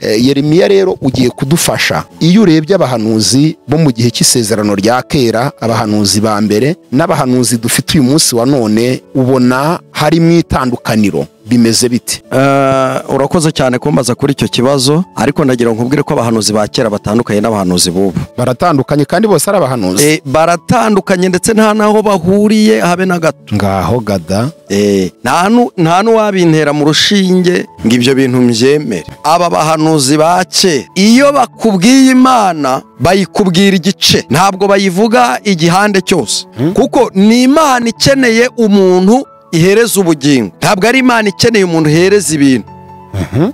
Yeremiya rero ugiye kudufasha. Iyo urebye abahanuzi bo mu gihe cy'isezerano rya kera, abahanuzi ba mbere n'abahanuzi dufite uyu munsi wa none, ubona harimo itandukaniro, bimeze bite? Urakoze cyane kumbaza kuri icyo kibazo, ariko ndagira nkubwire ko abahanuzi ba kera batandukanye n'abahanuzi b'ubu. Baratandukanye kandi bose ari abahanuzi. Baratandukanye ndetse nta naho bahuriye habe na gato. Ngaho gada. Nta n'uwabintera mu rushinge ngo ibyo bintu mbyemere. Aba bahanuzi ba kera iyo bakubwiye Imana bayikubwira igice, ntabwo bayivuga igihande cyose, kuko ni Imana ikeneye umuntu ihereza ubugingo, ntabwo ari Imana ikeneye umuntu ihereza ibintu.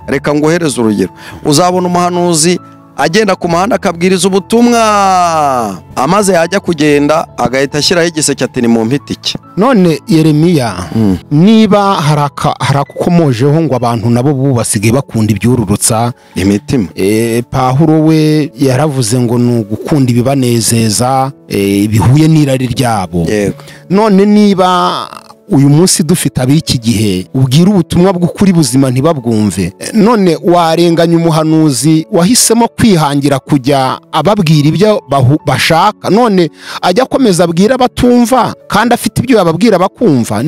Reka nguhereze urugero. Uzabona umuhanuzi agenda ku muhanda akabwiriza ubutumwa, amaze yajya kugenda agahita ashyiraho igiseke ati ni mu mpitike. None Yeremiya, niba harakukomojeho ngo abantu nabo basigaye bakunda ibyururutsa imitima, Pawulo we yaravuze ngo ni ugukunda ibibanezeza, bihuye n'irari ryabo. None niba uyu munsi dufite ab'iki gihe ubwira ubutumwa bw'ukuri buzima ntibabwumve, none warenganya umuhanuzi wahisemo kwihangira kujya ababwira ibyo bashaka, none ajya akomeza abwira abatumva kandi afite ibyo yababwira bakumva,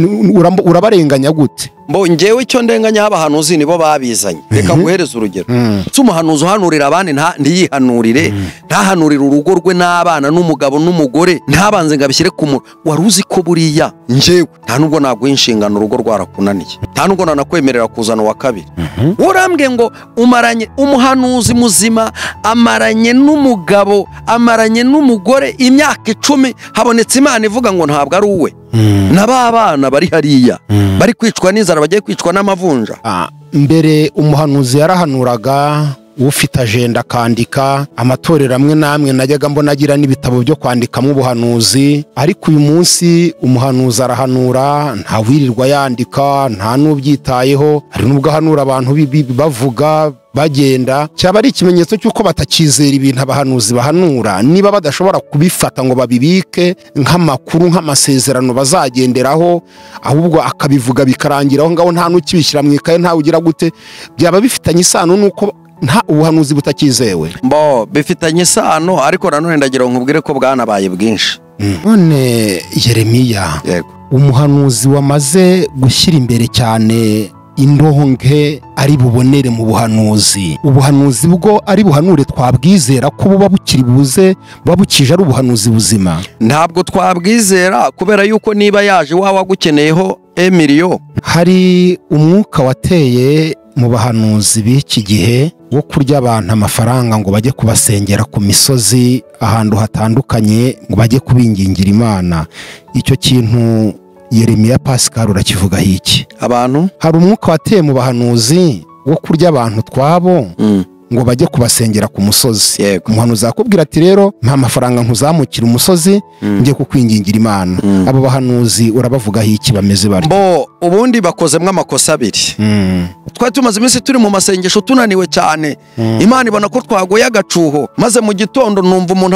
urabarenganya gute? Mbo ngewe icyo ndenganya abahanuzi nibo babizanye. Reka nguhereze urugero. Si umuhanuzi uhanurira abandi ntiyihanurire, ntahanurire urugo rwe n'abana n'umugabo n'umugore, ntabanze ngo abishyire ku wari uzi ko buriya ngewe nta nubwo naguha inshingano urugo rwarakunaniye, nta nubwo nanakwemerera kuzana uwa kabiri. Urambwe ngo umaranye umuhanuzi muzima amaranye n'umugabo amaranye n'umugore imyaka 10, habonetse Imana ivuga ngo ntabwo ari uwe. Naba bana bari hariya bari kwicwa n'inzara, bagiye kwicwa n'amavunja. Mbere umuhanuzi yarahanuraga, ufite agenda akandika, amatorero amwe namwe najyaga mbona agira n'ibitabo byo kwandikamo ubuhanuzi, ariko uyu munsi umuhanuzi arahanura ntawirirwa yandika, nta n'ubyitayeho. Hari nubwo ahanura abantu bavuga bagenda, cyaba ari ikimenyetso cy'uko batakizera ibintu abahanuzi bahanura. Niba badashobora kubifata ngo babibike nk'amakuru, nk'amasezerano bazagenderaho, ahubwo akabivuga bikarangiraho ngaho nta n'ukibishyira mu ikaye, nta ugira gute, byaba bifitanye isano nuko nta ubuhanuzi butakizewe. Mbo bifitanye isano, ariko nanone ndagira ngo nkubwire ko bwanabaye bwinshi. None Yeremiya, umuhanuzi wamaze gushyira imbere cyane indonke ari bubonere mu buhanuzi, ubuhanuzi bwo ari buhanure twabwizera ko buba bukiri buze, buba bukije ari ubuhanuzi buzima? Ntabwo twabwizera, kubera yuko niba yaje wawe agukeneyeho emiliyo. Hari umwuka wateye mu bahanuzi b'iki gihe wo kurya abantu amafaranga ngo bajye kubasengera ku misozi ahantu hatandukanye, ngo bajye kubingingira Imana. Icyo kintu Yeremiya Pascal urakivugaho iki? Abantu hari umwuka wateye mu bahanuzi wo kurya abantu twabo ngo bajye kubasengera ku musozi. Umuhanuzi akubwira ati rero nta mafaranga nkuzamukira umusozi ngiye kukwingingira Imana. Abo bahanuzi urabavugaho iki bameze bari? Bo ubundi bakozemwe amakosa abiri. Twari tumaze iminsi turi mu masengesho tunaniwe cyane, Imana ibona ko twagoye agacuho, maze mu gitondo numva umuntu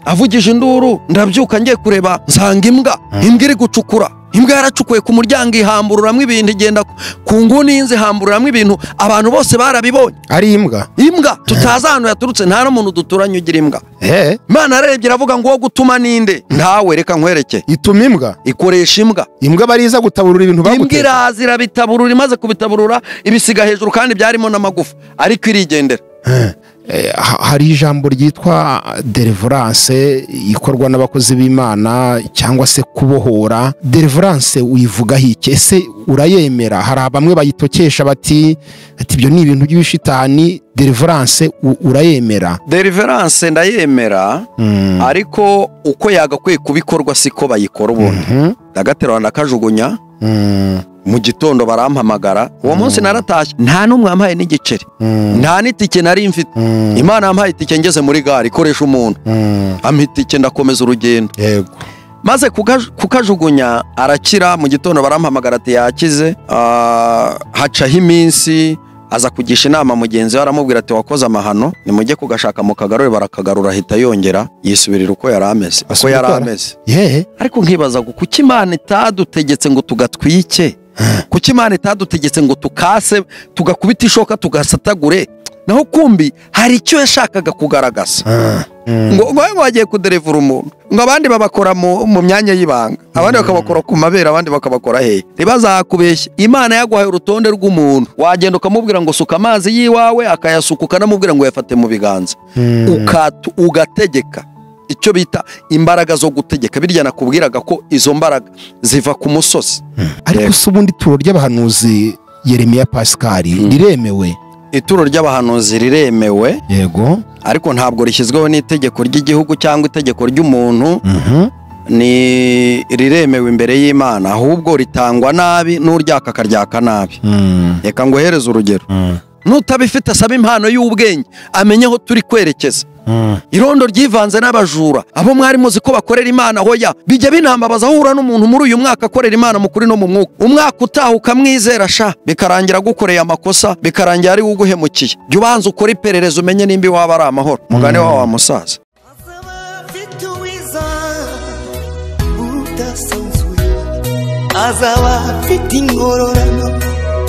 avugije induru, ndabyuka ngiye kureba nsanga imbwa iri gucukura. Imbwa yaracukuye ku muryango ihambururamwe ibintu, igenda ku nguni y'inzu ihambururamwe ibintu, abantu bose barabibonye. Ari imbwa? Imbwa tutazi ahantu yaturutse, nta n'umuntu duturanye ugira imbwa. Imana yarebye iravuga ngo uwo gutuma ninde? Ntawe, reka nkwereke. Ituma imbwa? Ikoresha imbwa. Imbwa bariza gutaburura ibintu bagutera. Imbwa iraza irabitaburura, imaze kubitaburura ibisiga hejuru kandi byarimo n'amagufa, ariko irigendera. Hari ijambo ryitwa deliverance ikorwa n'abakozi b'Imana cyangwa se kubohora. Deliverance uyivugaho iki? Ese urayemera? Hari bamwe bayitokesha bati ibyo ni ibintu by'ibishitani. Deliverance urayemera? Deliverance ndayemera, ariko uko yagakwiye kubikorwa siko bayikora ubundi. Ndagaterura ndakajugunya, mu gitondo barampamagara. Uwo munsi naratashye nta n'umwe wampaye n'igiceri, nta n'itike nari mfite. Imana yampaye itike ngeze muri gare ikoresha umuntu, ampa itike ndakomeza urugendo. Maze kukajugunya arakira. Mu gitondo barampamagara ati yakize. Hacaho iminsi aza kugisha inama mugenzi we, aramubwira ati wakoze amahano, nimujye kugashaka mukagarure. Barakagarura, ahita yongera yisubirira uko yari ameze, uko yari ameze. Ariko nkibaza ngo kuki Imana itadutegetse ngo tugatwike? Kuki Imana itadutegetse ngo tukase, tugakubita ishoka, tugasatagure? Naho kumbi hari icyo yashakaga kugaragaza. Ngo bagiye kuderevura umuntu, ngo abandi babakora mu myanya y'ibanga, abandi bakabakora ku mabere, abandi bakabakora hehe. Ntibazakubeshye, Imana yaguhaye urutonde rw'umuntu, wagenda ukamubwira ngo suka amazi y'iwawe, akayasuka, ukanamubwira ngo yafate mu biganza, ugategeka. Icyo bita imbaraga zo gutegeka, birya nakubwiraga ko izo mbaraga ziva ku musozi. Ariko se ubundi ituro ry'abahanuzi Yeremiya Pascal riremewe? Ituro ry'abahanuzi riremewe, yego, ariko ntabwo rishyizweho n'itegeko ry'igihugu cyangwa itegeko ry'umuntu. Ni riremewe imbere y'Imana, ahubwo ritangwa nabi n'uryaka akaryaka nabi. Reka nguhereze urugero. Nutabifite asaba impano y'ubwenge, amenye aho turi kwerekeza. Irondo ryivanze n'abajura, abo mwari muzi ko bakorera Imana, hoya bijya binambabaza ahura n'umuntu muri uyu mwaka akorera Imana mu kuri no mu mwuka, umwaka utaha ukamwizera sha, bikarangira gukoreye amakosa, bikarangira ari uguhemukiye. Jya ubanza ukore iperereza umenye nimba iwaba ari amahoro. Mugane wa wa musaza. Azaba afite ingororano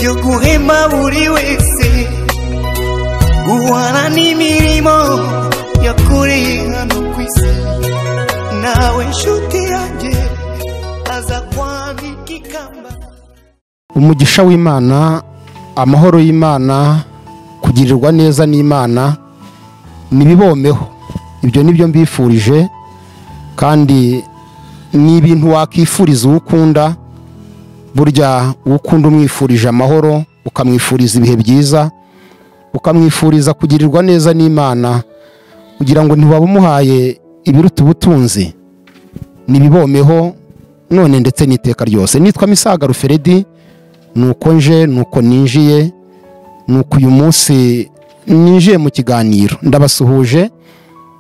yo guhema buri wese, guhana n'imirimo yakoreye hano ku isi. Nawe nshuti yanjye aza kwambika ikamba. Umugisha w'Imana, amahoro y'Imana, kugirirwa neza n'Imana nibibomeho. Ibyo nibyo mbifurije, kandi ni ibintu wakifuriza uwukunda. Burya ukunda umwifurije amahoro, ukamwifuriza ibihe byiza, ukamwifuriza kugirirwa neza n'Imana, kugira ngo ntiwaba umuhaye ibiruta ubutunzi. Nibibomeho none ndetse n'iteka ryose. Nitwa Misaga Ruferedi, nuko nje, nuko ninjiye, nuko uyu munsi ninjiye mu kiganiro. Ndabasuhuje,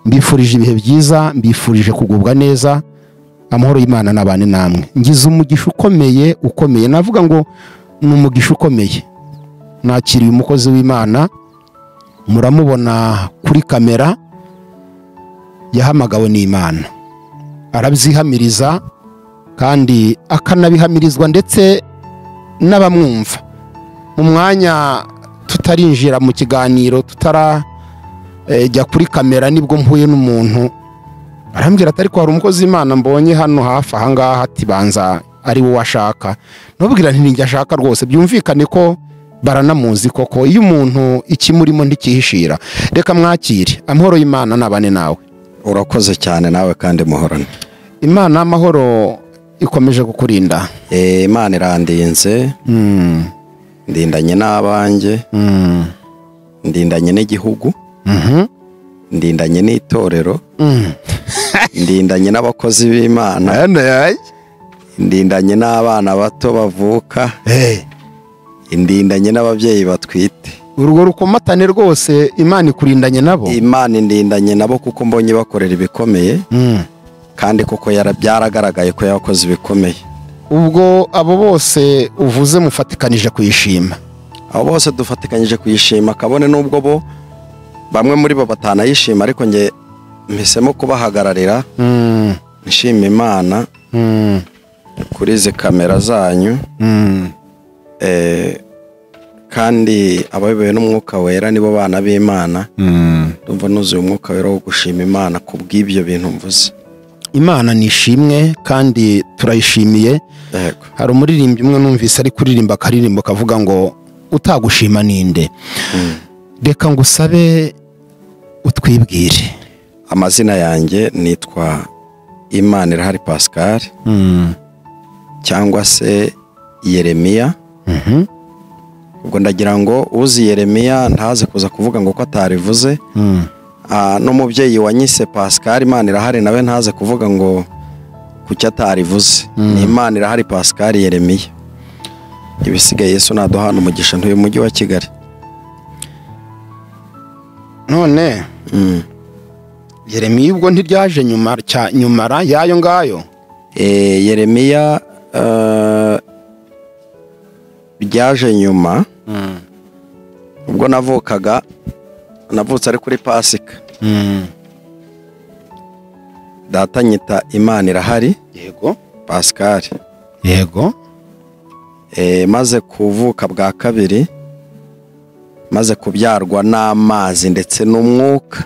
mbifurije ibihe byiza, mbifurije kugubwa neza, amahoro y'Imana nabane namwe. Ngize umugisha ukomeye ukomeye, navuga ngo ni umugisha ukomeye. Nakiriye umukozi w'Imana, muramubona kuri kamera, yahamagawe n'Imana, arabyihamiriza kandi akanabihamirizwa ndetse n'abamwumva. Mu mwanya tutarinjira mu kiganiro, tutarajya kuri kamera, nibwo mpuye n'umuntu arambwira ati ariko hari umukozi w'Imana mbonye hano hafi aha ngaha, ati banza ari wowe ashaka. Nubwira nti ninjye ashaka rwose, byumvikane ko baranamuzi koko. Iyo umuntu ikimurimo ntikihishira. Reka mwakire. Amahoro y'Imana nabane nawe. Urakoze cyane nawe kandi muhorane. Imana amahoro ikomeje kukurinda. Imana irandinze. Ndindanye n'abanjye. Ndindanye n'igihugu. Ndindanye n'itorero. Ndindanye n'abakozi b'Imana. Ndindanye n'abana bato bavuka. Indindanye n'ababyeyi batwite. Urwo rukomatane rwose Imana ikurindanye nabo. Imana indindanye nabo kuko mbonye bakorera ibikomeye. Kandi koko byaragaragaye ko yakoze ibikomeye. Ubwo abo bose uvuze mufatikanije kuyishima. Abo bose dufatikanyije kuyishima, kabone nubwo bo bamwe muri bo batanayishima, ariko nge mpisemo kubahagararira. Nshima Imana kuri izi kamera zanyu. Kandi abayobowe n'umwuka wera nibo bana b'Imana. Ndumva nuzuye umwuka wera wo gushima Imana kubw'ibyo bintu mvuze. Imana nishimwe kandi turayishimiye. Hari umuririmbyi umwe numvise ari kuririmba akaririmbo kavuga ngo utagushima ninde. Reka ngusabe utwibwire. Amazina yanjye nitwa Imanirahari Pascal, cyangwa se Yeremiya. Ubwo ndagira ngo uzi Yeremiya ntaze kuza kuvuga ngo ko atarivuze. N'umubyeyi wanyise Pascal Imanirahari nawe ntaze kuvuga ngo kuki atarivuze. Ni Imanirahari Pascal Yeremiya. Ibisigaye Yesu naduhana umugisha ntuye mujyi wa Kigali. None Yeremiya ubwo ntiryaje nyuma nyumara yayo ngayo. Yeremiya byaje nyuma. Ubwo navukaga, navutse ari kuri Pasika. Data nyita Imanirahari. Yego. Pascal. Yego. Maze kuvuka bwa kabiri Maze kubyarwa n'amazi ndetse n'umwuka.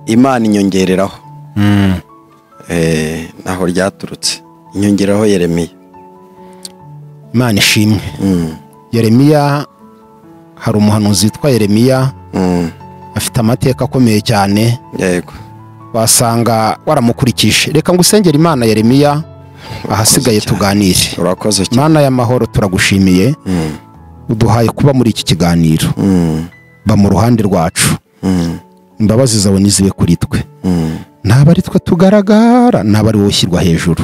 Imana inyongereraho. Naho ryaturutse inyongeraho Yeremiya. Imana ishimwe. Yeremiya, hari umuhanuzi witwa Yeremiya. Afite amateka akomeye cyane. Yego. Wasanga waramukurikije. Reka ngusengere Imana Yeremiya, ahasigaye tuganire. Urakoze cyane. Imana y'amahoro turagushimiye. Uduhaye kuba muri iki kiganiro. Ba mu ruhande rwacu. Imbabazi zawe nizibe kuri twe. Ntabwo ari twe tugaragara, ntabwo ari wowe ushyirwa hejuru.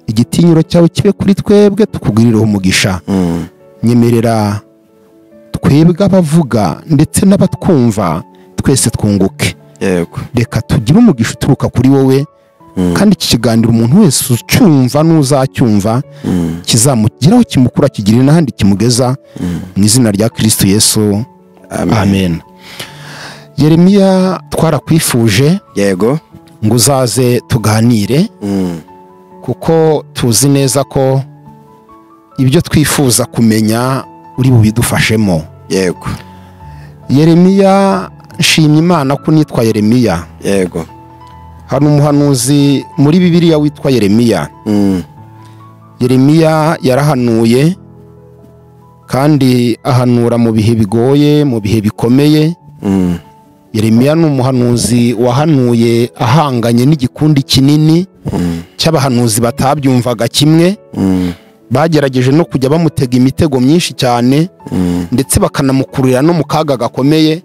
Igitinyiro cyawe kibe kuri twebwe, tukugirireho umugisha. Nyemerera twebwe abavuga ndetse n'abatwumva twese twunguke. Yego. Reka tugire umugisha uturuka kuri wowe. Kandi iki kiganiro umuntu wese ucyumva n'uzacyumva kizamugiraho kimukura kigirira n'ahandi kimugeza, mu izina rya Kristo Yesu. Amen. Yeremiya, twarakwifuje. Yego. Ngo uzaze tuganire, kuko tuzi neza ko ibyo twifuza kumenya uri bubidufashemo. Yego. Yeremiya, nshimye Imana ko nitwa Yeremiya. Yego. Hari umuhanuzi muri Bibiliya witwa Yeremiya. Yeremiya yarahanuye, kandi ahanura mu bihe bigoye, mu bihe bikomeye. Yeremiya ni umuhanuzi wahanuye ahanganye n'igikundi kinini cy'abahanuzi batabyumvaga kimwe. Bagerageje no kujya bamutega imitego myinshi cyane, ndetse bakanamukururira no mu kaga gakomeye.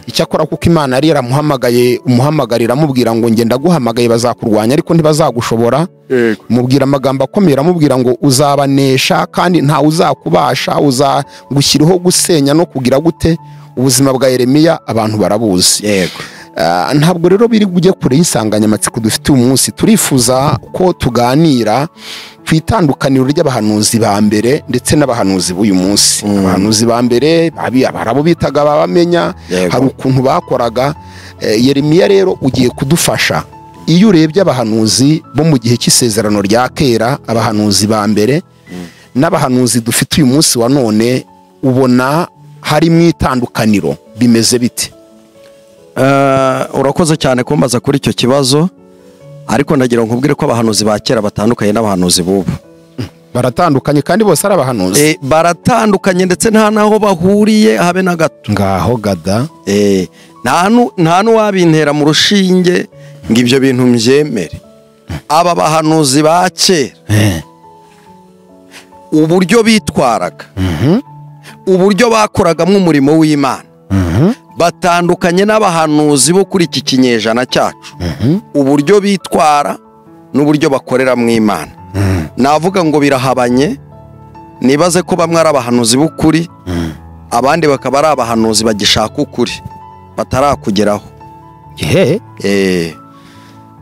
Icyakora kuko Imana yari yaramuhamagaye, umuhamagarira amubwira ngo nge ndaguhamagaye bazakurwanya ariko ntibazagushobora. Mubwira amagambo akomeye, aramubwira ngo uzabanesha kandi nta uzakubasha, uzagushyiraho gusenya no kugira gute. Ubuzima bwa Yeremiya abantu barabuzi. Yego. Ntabwo rero biri bujye kure y'insanganyamatsiko dufite uyu munsi. Turifuza ko tuganira ku itandukaniro ry'abahanuzi ba mbere ndetse n'abahanuzi b'uyu munsi. Abahanuzi ba mbere abo bitaga babamenya, hari ukuntu bakoraga. Yeremiya rero ugiye kudufasha. Iyo urebye abahanuzi bo mu gihe cy'isezerano rya kera, abahanuzi ba mbere n'abahanuzi dufite uyu munsi wa none, ubona hari mu itandukaniro bimeze bite? Urakoze cyane kumbaza kuri icyo kibazo, ariko ndagira ngo nkubwire ko abahanuzi ba kera batandukanye n'abahanuzi b'ubu. Baratandukanye kandi bose ari abahanuzi. Baratandukanye ndetse nta naho bahuriye habe na gato. Ngaho gada. Nta n'uwabintera mu rushinge ngo ibyo bintu mbyemere. Aba bahanuzi ba kera uburyo bitwaraga, uburyo bakoragamo umurimo w'Imana, batandukanye n'abahanuzi bo kuri iki kinyejana cyacu. Uburyo bitwara n'uburyo bakorera mu Imana, navuga ngo birahabanye. Nibaze ko bamwe ari abahanuzi b'ukuri, abandi bakaba ari abahanuzi bagishaka ukuri batarakugeraho.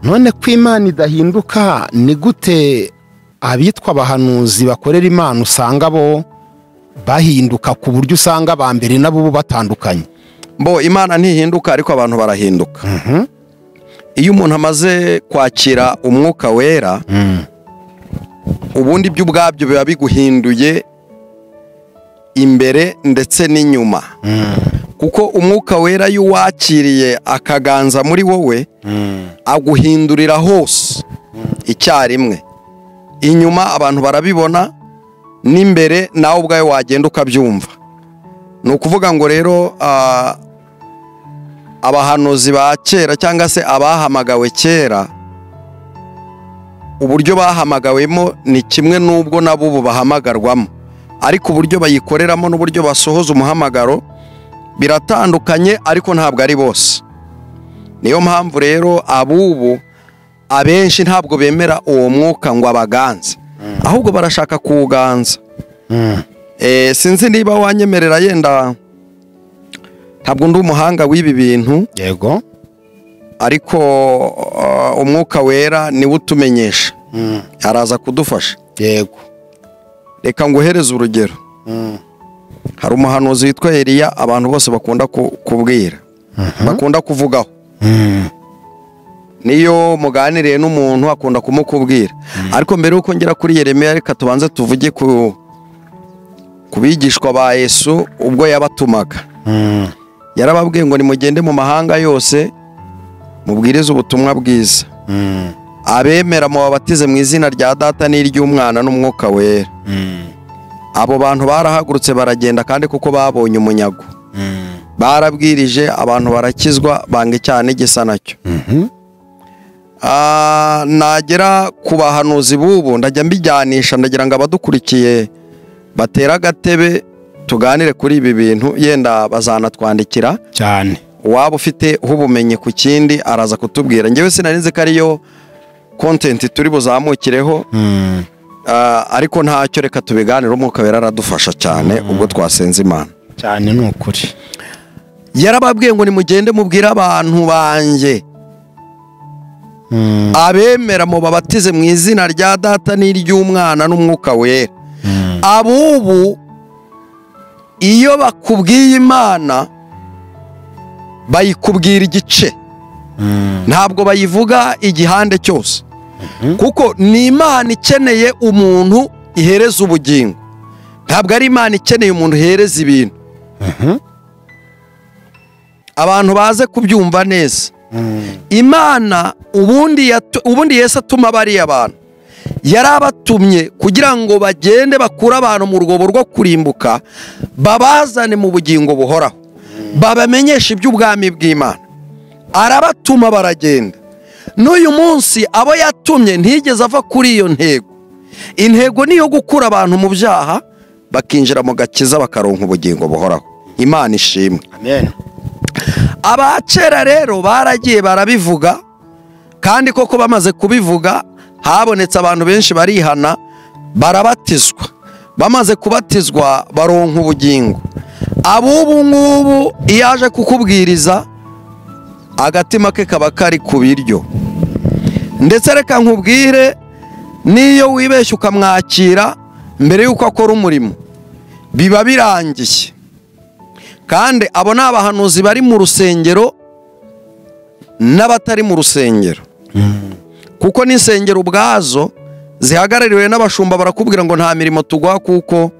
None ko Imana idahinduka, ni gute abitwa abahanuzi bakorera Imana usanga bo bahinduka ku buryo usanga ba mbere nabo batandukanye? Mbo Imana ntihinduka ariko abantu barahinduka. Iyo umuntu amaze kwakira umwuka wera, ubundi byo ubwabyo biba biguhinduye imbere ndetse n'inyuma. Kuko umwuka wera iyo wakiriye akaganza muri wowe, aguhindurira hose icyarimwe. Inyuma abantu barabibona, n'imbere nawe ubwawe wagenda ukabyumva. Ni ukuvuga ngo rero abahanuzi ba kera cyangwa se abahamagawe kera, uburyo bahamagawemo ni kimwe n'ubwo nabo ubu bahamagarwamo, ariko uburyo bayikoreramo n'uburyo basohoza umuhamagaro biratandukanye, ariko ntabwo ari bose. Niyo mpamvu rero abubu abenshi ntabwo bemera uwo mwuka ngo abaganze, ahubwo barashaka kuwuganza. Sinzi niba wanyemerera, yenda ntabwo ndi umuhanga w'ibi bintu. Yego. Ariko umwuka wera niwe utumenyesha, araza kudufasha. Yego. Reka nguhereze urugero. Hari umuhanuzi witwa Eliya abantu bose bakunda kubwira, bakunda kuvugaho. Niyo muganiriye n'umuntu akunda kumukubwira. Ariko mbere yuko ngera kuri Yeremiya, reka tubanze tuvuge Ku bigishwa ba Yesu ubwo yabatumaga, yarababwiye ngo nimugende mu mahanga yose mubwirize ubutumwa bwiza, abemera mubabatize mu izina rya Data n'iry'Umwana n'Umwuka Wera. Abo bantu barahagurutse baragenda, kandi kuko babonye umunyago barabwirije abantu barakizwa, banga icyaha n'igisa nacyo. Nagera ku bahanuzi b'ubu ndajya mbijyanisha, ndagira ngo abadukurikiye batera agatebe tuganire kuri ibi bintu, yenda bazanatwandikira cyane. Uwaba ufite ubumenyi ku kindi araza kutubwira. Njyewe sinarinze ko ariyo content turi buzamukireho, ariko ntacyo, reka tubiganire. Umwuka Wera aradufasha cyane ubwo twasenze Imana cyane. Ni ukuri. Yarababwiye ngo nimugende mubwire abantu banjye, abemera mubabatize mu izina rya Data n'iry'Umwana n'Umwuka Wera. Abubu iyo bakubwiye Imana bayikubwira igice, ntabwo bayivuga igihande cyose, kuko ni Imana ikeneye umuntu ihereza ubugingo, ntabwo ari Imana ikeneye umuntu ihereza ibintu. Abantu baze kubyumva neza. Imana ubundi Yesu atuma bariya abantu, yarabatumye kugira ngo bagende bakure abantu mu rwobo rwo kurimbuka, babazane mu bugingo buhoraho, babamenyeshe iby'ubwami bw'Imana. Arabatuma baragenda. N'uyu munsi abo yatumye ntigeze ava kuri iyo ntego. Intego niyo gukura abantu mu byaha bakinjira mu gakiza, bakaronka ubugingo buhoraho. Imana ishimwe. Amen. Abakera rero baragiye barabivuga, kandi koko bamaze kubivuga habonetse abantu benshi barihana, barabatizwa. Bamaze kubatizwa baronka ubugingo. Abubu ngubu iyo aje kukubwiriza agatima ke kaba kari ku biryo. Ndetse reka nkubwire, niyo wibeshya ukamwakira mbere yuko akora umurimo biba birangiye. Kandi abo ni abahanuzi bari mu rusengero n'abatari mu rusengero, kuko n'insengero ubwazo zihagarariwe n'abashumba barakubwira ngo nta mirimo tugwa kuko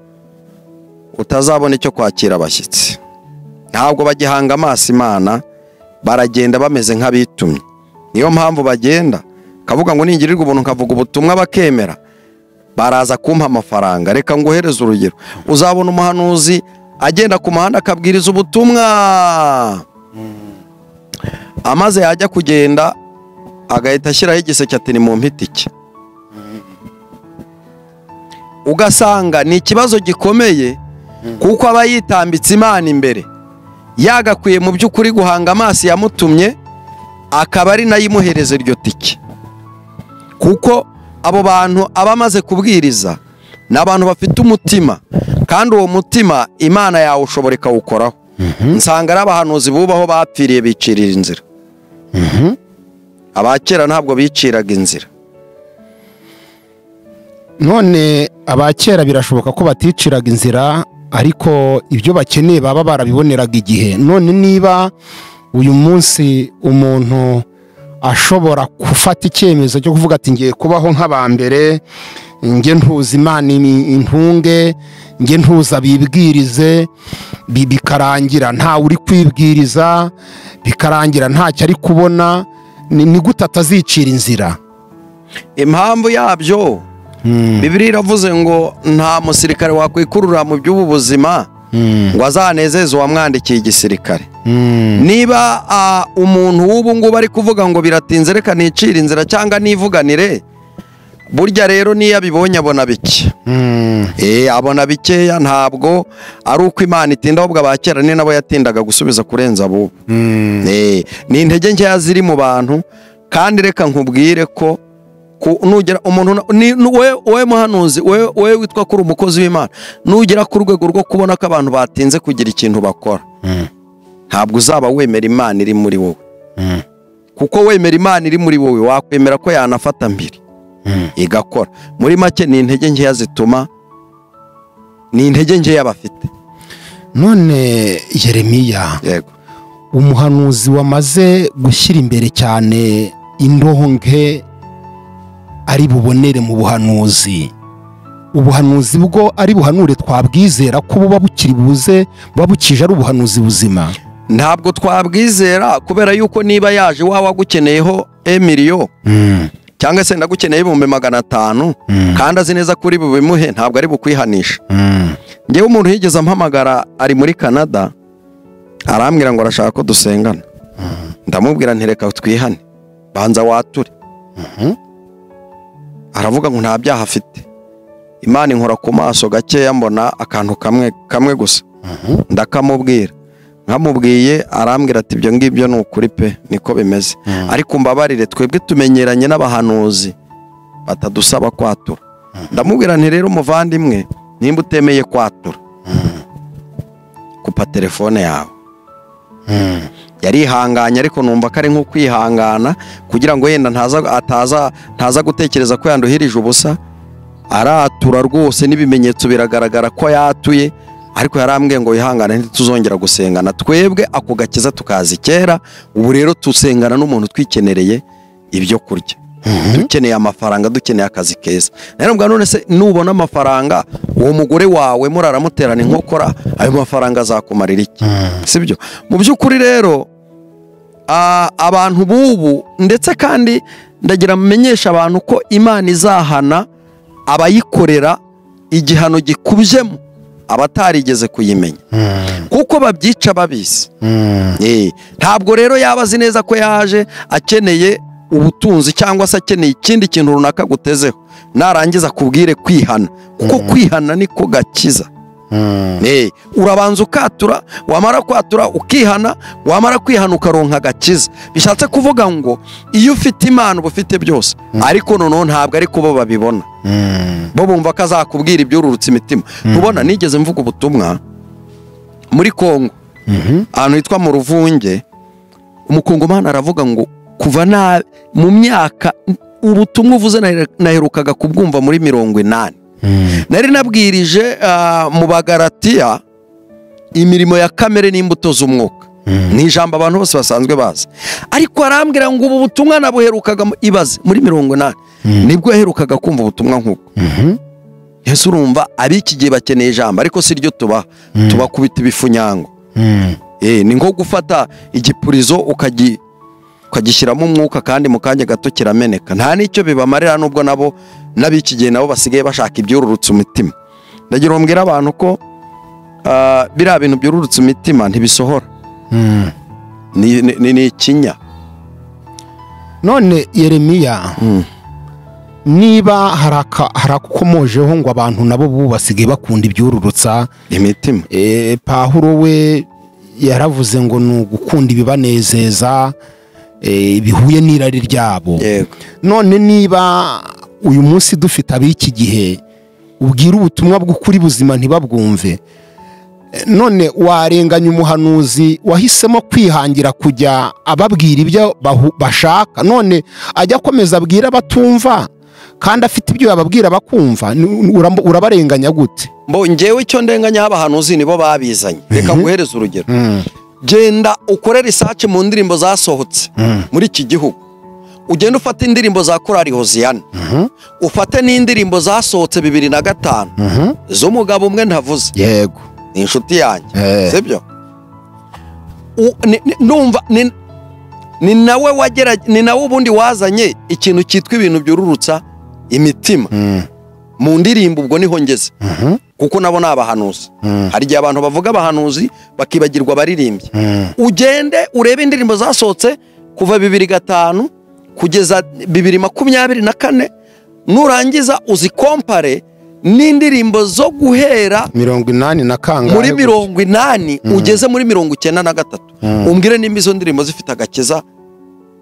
utazabona icyo kwakira abashyitsi. Ntabwo bagihanga amaso Imana, baragenda bameze nk'abitumye. Niyo mpamvu bagenda kavuga ngo ningirirwa ubuntu nkavuga ubutumwa bakemera, baraza kumpa amafaranga. Reka nguhereze urugero, uzabona umuhanuzi agenda ku muhanda akabwiriza ubutumwa, amaze yajya kugenda agahita ashyiraho igiseke ati ni mu mpitike. Ugasanga ni ikibazo gikomeye, kuko aba yitambitse Imana imbere, yagakwiye mu by'ukuri guhanga amaso yamutumye, akaba ari nayo imuhereza iryo tike. Kuko abo bantu aba amaze kubwiriza ni abantu bafite umutima, kandi uwo mutima Imana yawe ushobora ikawukoraho. Nsanga ari abahanuzi bubaho bapfiriye bicirira inzira. Abakera ntabwo biciraga inzira. None abakera birashoboka ko baticiraga inzira, ariko ibyo bakeneye baba barabiboneraga igihe. None niba uyu munsi umuntu ashobora gufata icyemezo cyo kuvuga ati ngiye kubaho nk'abambere, nge ntuza Imana intunge, nge ntuza bibwirize, bikarangira nta uri kwibwiriza, bikarangira ntacyo ari kubona, ni gute atazicira inzira? Impamvu yabyo, Bibiliya iravuze ngo nta musirikare wakwikurura mu by'ubu buzima ngo azanezeze uwamwandikiye igisirikare. Niba umuntu w'ubu ngubu ari kuvuga ngo biratinze reka nicire inzira cyangwa nivuganire, burya rero niyo abibonye abona bike. Abona bikeya. Ntabwo ari uko Imana itinda, ahubwo abakera ni nabo yatindaga gusubiza kurenza abo. Ni intege nkeya ziri mu bantu. Kandi reka nkubwire ko nugera umuntu wowe muhanuzi, wowe witwa kuri umukozi w'Imana, nugera ku rwego rwo kubona ko abantu batinze kugira ikintu bakora, ntabwo uzaba wemera Imana iri muri wowe. Kuko wemera Imana iri muri wowe wakwemera ko yanafata mbiri igakora. Muri make ni intege nkeya zituma, ni intege nkeya bafite. None Yeremiya, yego, umuhanuzi wamaze gushyira imbere cyane indonke ari bubonere mu buhanuzi, Ubuhanuzi bwo ari buhanure twabwizera ko buba bukiri buze, buba bukije ari ubuhanuzi buzima? Ntabwo twabwizera, kubera yuko niba yaje wawe agukeneyeho emiliyo cyangwa se ndagukeneye 500,000 kandi azi neza kuri bubimuhe, ntabwo ari bukwihanisha. Ngewe umuntu yigeze ampamagara ari muri Canada, arambwira ngo arashaka ko dusengana. Ndamubwira nti reka twihane, banza wature. Aravuga ngo nta byaha afite. Imana inkora ku maso gakeya, mbona akantu kamwe kamwe gusa, ndakamubwira. Nkamubwiye arambwira ati ibyo ngibyo ni ukuri pe, niko bimeze, ariko mbabarire twebwe tumenyeranye n'abahanuzi batadusaba kwatura. Ndamubwira nti rero muvandimwe, nimba utemeye kwatura, kupa telefone yawe. Yarihanganye, ariko numva ko ari nko kwihangana kugira ngo yenda ntaza gutekereza ko yanduhirije ubusa. Aratura rwose, n'ibimenyetso biragaragara ko yatuye, ariko yarambwiye ngo wihangane ntituzongera gusengana. Twebwe ako gakiza tukazi kera, ubu rero tusengana n'umuntu twikenereye ibyo kurya, dukeneye amafaranga, dukeneye akazi keza. Rero mbwa none se nubona amafaranga uwo mugore wawe muraramuterana inkokora, ayo mafaranga azakumarira iki? Sibyo? Mu by'ukuri rero abantu bubu, ndetse kandi ndagira mumenyesha abantu ko Imana izahana abayikorera igihano gikubyemo abatarigeze kuyimenya, kuko babyica babizi. Ntabwo rero yaba azi neza ko yaje akeneye ubutunzi cyangwa se akeneye ikindi kintu runaka gutezeho, narangiza kubwire kwihana, kuko kwihana niko gakiza. Urabanza ukatura, wamara kwatura ukihana, wamara kwihana ukaronka gakiza. Bishatse kuvuga ngo iyo ufite Imana uba ufite byose, ariko noneho ntabwo ari kubo babibona. Bo bumva ko azakubwira ibyururutse imitima. Tubona nigeze mvuga ubutumwa muri Kongo, ahantu hitwa mu Ruvunge, umukongomani aravuga ngo kuva na mu myaka ubutumwa uvuze naherukaga kubwumva muri 80. Nari nabwirije mu Bagalatiya imirimo ya kamere n'imbuto z'umwuka, ni ijambo abantu bose basanzwe bazi, ariko arambwira ngo ubu butumwa nabuherukaga ibaze muri 80, nibwo yaherukaga kumva ubutumwa nk'uko. Yesu urumva ab'iki gihe bakeneye ijambo, ariko si ryo tubaha, tubakubita ibifunyango. Ni nko gufata igipurizo ukagishyiramo umwuka kandi mu kanya gato kirameneka, nta n'icyo bibamarira, nubwo nabo n'ab'iki gihe nabo basigaye bashaka ibyururutse umutima. Ndagira ngo mbwire abantu ko biriya bintu byururutse imitima ntibisohora, ni ikinya. None Yeremiya, niba harakukomojeho ngo abantu nabo bubu basigaye bakunda ibyururutsa imitima, Pawulo we yaravuze ngo ni ugukunda ibibanezeza bihuye n'irari ryabo. None niba uyu munsi dufite ab'iki gihe ubwira ubutumwa bw'ukuri buzima ntibabwumve, none warenganya umuhanuzi wahisemo kwihangira kujya ababwira ibyo bashaka, none ajya akomeza abwira abatumva kandi afite ibyo yababwira bakumva, urabarenganya gute? Mbo ngewe icyo ndenganya abahanuzi nibo babizanye. Reka nguhereze urugero. Genda ukore research mu ndirimbo zasohotse muri iki gihugu, ugenda ufate indirimbo za Korali Hoziyana, ufate n'indirimbo zasohotse 2005 z'umugabo umwe ntavuze, yego ni inshuti yanjye, sibyo? Numva ni nawe wagera, ni nawe ubundi wazanye ikintu cyitwa ibintu byururutsa imitima mu ndirimbo, ubwo niho ngeze, kuko nabo ni abahanuzi. Hari igihe abantu bavuga abahanuzi bakibagirwa abaririmbyi. Ugende urebe indirimbo zasohotse kuva 2005 kugeza 2024, nurangiza uzikompare n'indirimbo zo guhera 80 na kangahe muri 80 ugeze muri 93, umbwire nimba izo ndirimbo zifite agakiza,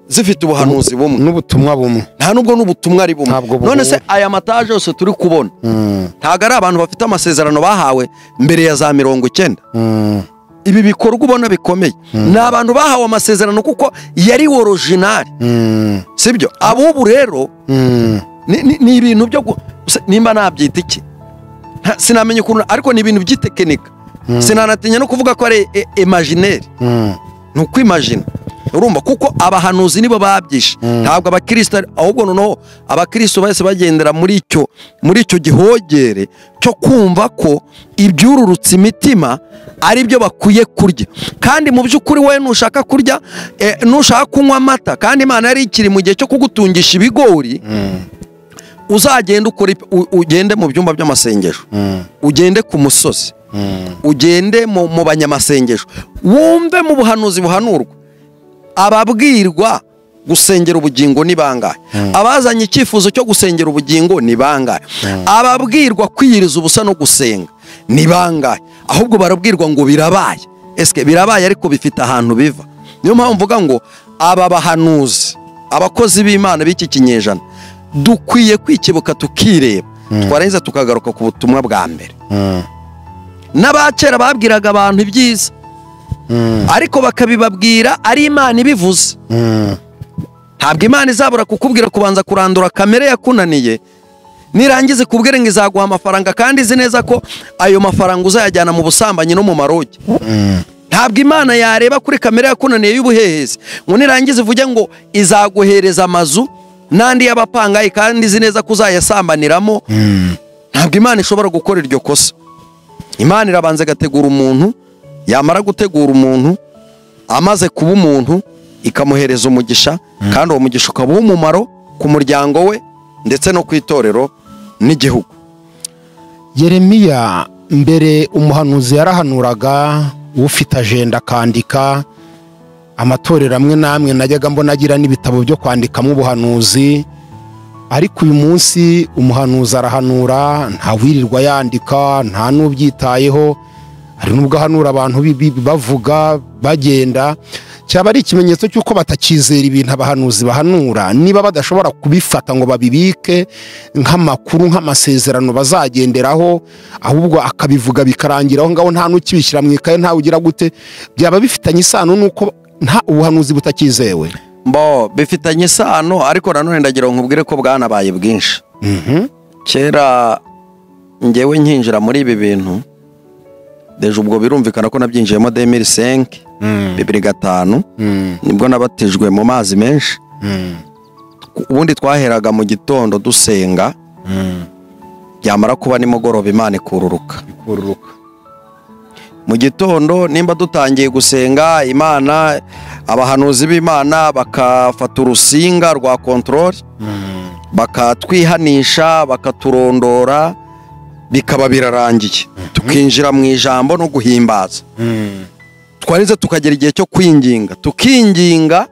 zifite ubuhanuzi bumwe n'ubutumwa bumwe. Nta nubwo n'ubutumwa ari bumwe. None se aya mataje yose turi kubona ntago ari abantu bafite amasezerano bahawe mbere ya za 90? Ibi bikorwa ubona bikomeye ni abantu bahawe amasezerano kuko yari original, sibyo? Abubu rero ni ibintu byo nimba nabyita iki sinamenye ukuntu, ariko ni ibintu by'itekinika, sinanatinya no kuvuga ko ari imaginaire, ni ukwimagina. Urumva, kuko abahanuzi nibo babyishe, ntabwo abakristo, ahubwo noneho abakristo bahise bagendera muri icyo gihogere cyo kumva ko ibyururutse imitima ari byo bakwiye kurya. Kandi mu by'ukuri wowe nushaka kurya, nushaka kunywa amata, kandi Imana yari ikiri mu gihe cyo kugutungisha ibigori, uzagenda ukora, ugende mu byumba by'amasengesho, ugende ku musozi, ugende mu banyamasengesho, wumve mu buhanuzi buhanurwa ababwirwa gusengera ubugingo ni bangahe, abazanye icyifuzo cyo gusengera ubugingo ni bangahe, ababwirwa kwiyiriza ubusa no gusenga ni bangahe. Ahubwo barabwirwa ngo birabaye. Eske birabaye, ariko bifite ahantu biva. Niyo mpamvu mvuga ngo aba bahanuzi, abakozi b'Imana b'iki kinyejana, dukwiye kwikibuka tukireba, twarangiza tukagaruka ku butumwa bwa mbere. N'abakera babwiraga abantu ibyiza, ariko bakabibabwira ari Imana ibivuze. Ntabwo Imana izabura kukubwira kubanza kurandura kamere yakunaniye, nirangize kubwira ngo izaguha amafaranga kandi izi neza ko ayo mafaranga uzayajyana mu busambanyi no mu maroge. Ntabwo Imana yareba kuri kamere yakunaniye y'ubuhehezi ngo nirangize ivuge ngo izaguhereza amazu n'andi y'abapangayi kandi izi neza ko uzayasambaniramo. Ntabwo Imana ishobora gukora iryo kosa. Imana irabanza igategura umuntu, yamara gutegura umuntu amaze kuba umuntu ikamuhereza umugisha, kandi uwo mugisha ukaba uw'umumaro ku muryango we ndetse no ku itorero n'igihugu. Yeremiya mbere umuhanuzi yarahanuraga, ufite ajenda akandika. Amatorero amwe n'amwe najyaga mbona agira n'ibitabo byo kwandikamo ubuhanuzi, ariko uyu munsi umuhanuzi arahanura ntawirirwa yandika, nta n'ubyitayeho. Hari nubwo ahanura abantu bavuga bagenda, cyaba ari ikimenyetso cy'uko batakizera ibintu abahanuzi bahanura. Niba badashobora kubifata ngo babibike nk'amakuru, nk'amasezerano bazagenderaho, ahubwo akabivuga bikarangira aho ngaho, nta n'ukibishyira mu ikaye, ntawe ugira gute, byaba bifitanye isano n'uko nta ubuhanuzi butakizewe. Mbo bifitanye isano, ariko nanone ndagira ngo nkubwire ko bwanabaye bwinshi. Kera ngewe nkinjira muri ibi bintu, deje ubwo birumvikana ko nabyinjiyemo 2005, 2005, nibwo nabatijwe mu mazi menshi. Ubundi twaheraga mu gitondo dusenga, byamara kuba nimugoroba Imana ikururuka. Mu gitondo nimba dutangiye gusenga Imana, abahanuzi b'Imana bakafata urusinga rwa control, bakatwihanisha, bakaturondora, bikaba birarangiye, tukinjira mu ijambo no guhimbaza. Twarize tukagera igihe cyo kwinginga, tukinginga,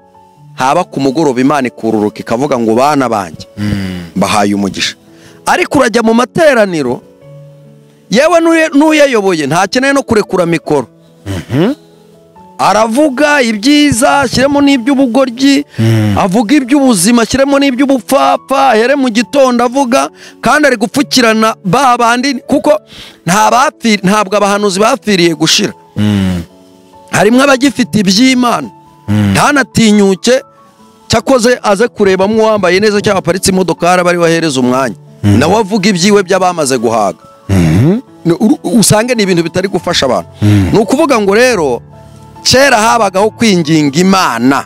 haba ku mugoroba Imana ikururuka ikavuga ngo bana banjye mbahaye umugisha. Ariko urajya mu materaniro, yewe n'uyayoboye ntakeneye no kurekura mikoro, aravuga ibyiza ashyiremo n'iby'ubugoryi, avuga iby'ubuzima ashyiremo n'iby'ubupfapfa, ahere mu gitondo avuga, kandi ari gupfukirana ba bandi, kuko ntabwo abahanuzi bapfiriye gushira. Harimo abagifite iby'Imana, ntanatinyuke cyakoze aze kurebamo uwambaye neza cyangwa aparitse imodokari bari wahereza umwanya, nawe avuga ibyiwe by'abamaze guhaga. Usange ni ibintu bitari gufasha abantu. Ni ukuvuga ngo rero kera habagaho kwinginga Imana,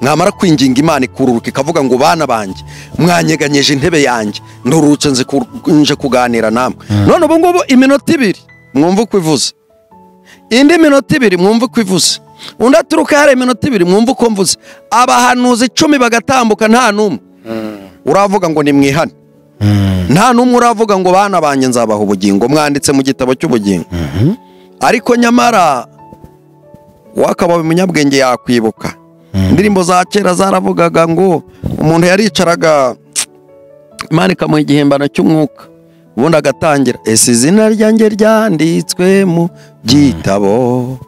mwamara kwinginga Imana ikururuka ikavuga ngo bana banjye mwanyeganyeje intebe yanjye, ndurutse nje kuganira namwe. None ubu ngubu iminota ibiri mwumva uko ivuze, indi minota ibiri mwumva uko ivuze, undi aturuka hari iminota ibiri mwumva uko mvuze. Abahanuzi 10 bagatambuka nta n'umwe uravuga ngo nimwihane, nta n'umwe uravuga ngo bana banjye nzabaha ubugingo, mwanditse mu gitabo cy'ubugingo. Ariko nyamara wakaba umunyabwenge yakwibuka indirimbo za kera zaravugaga ngo umuntu yaricaraga Imana ikamuha igihimbano cy'umwuka, ubundi agatangira ese izina ryanjye ryanditswe mu gitabo,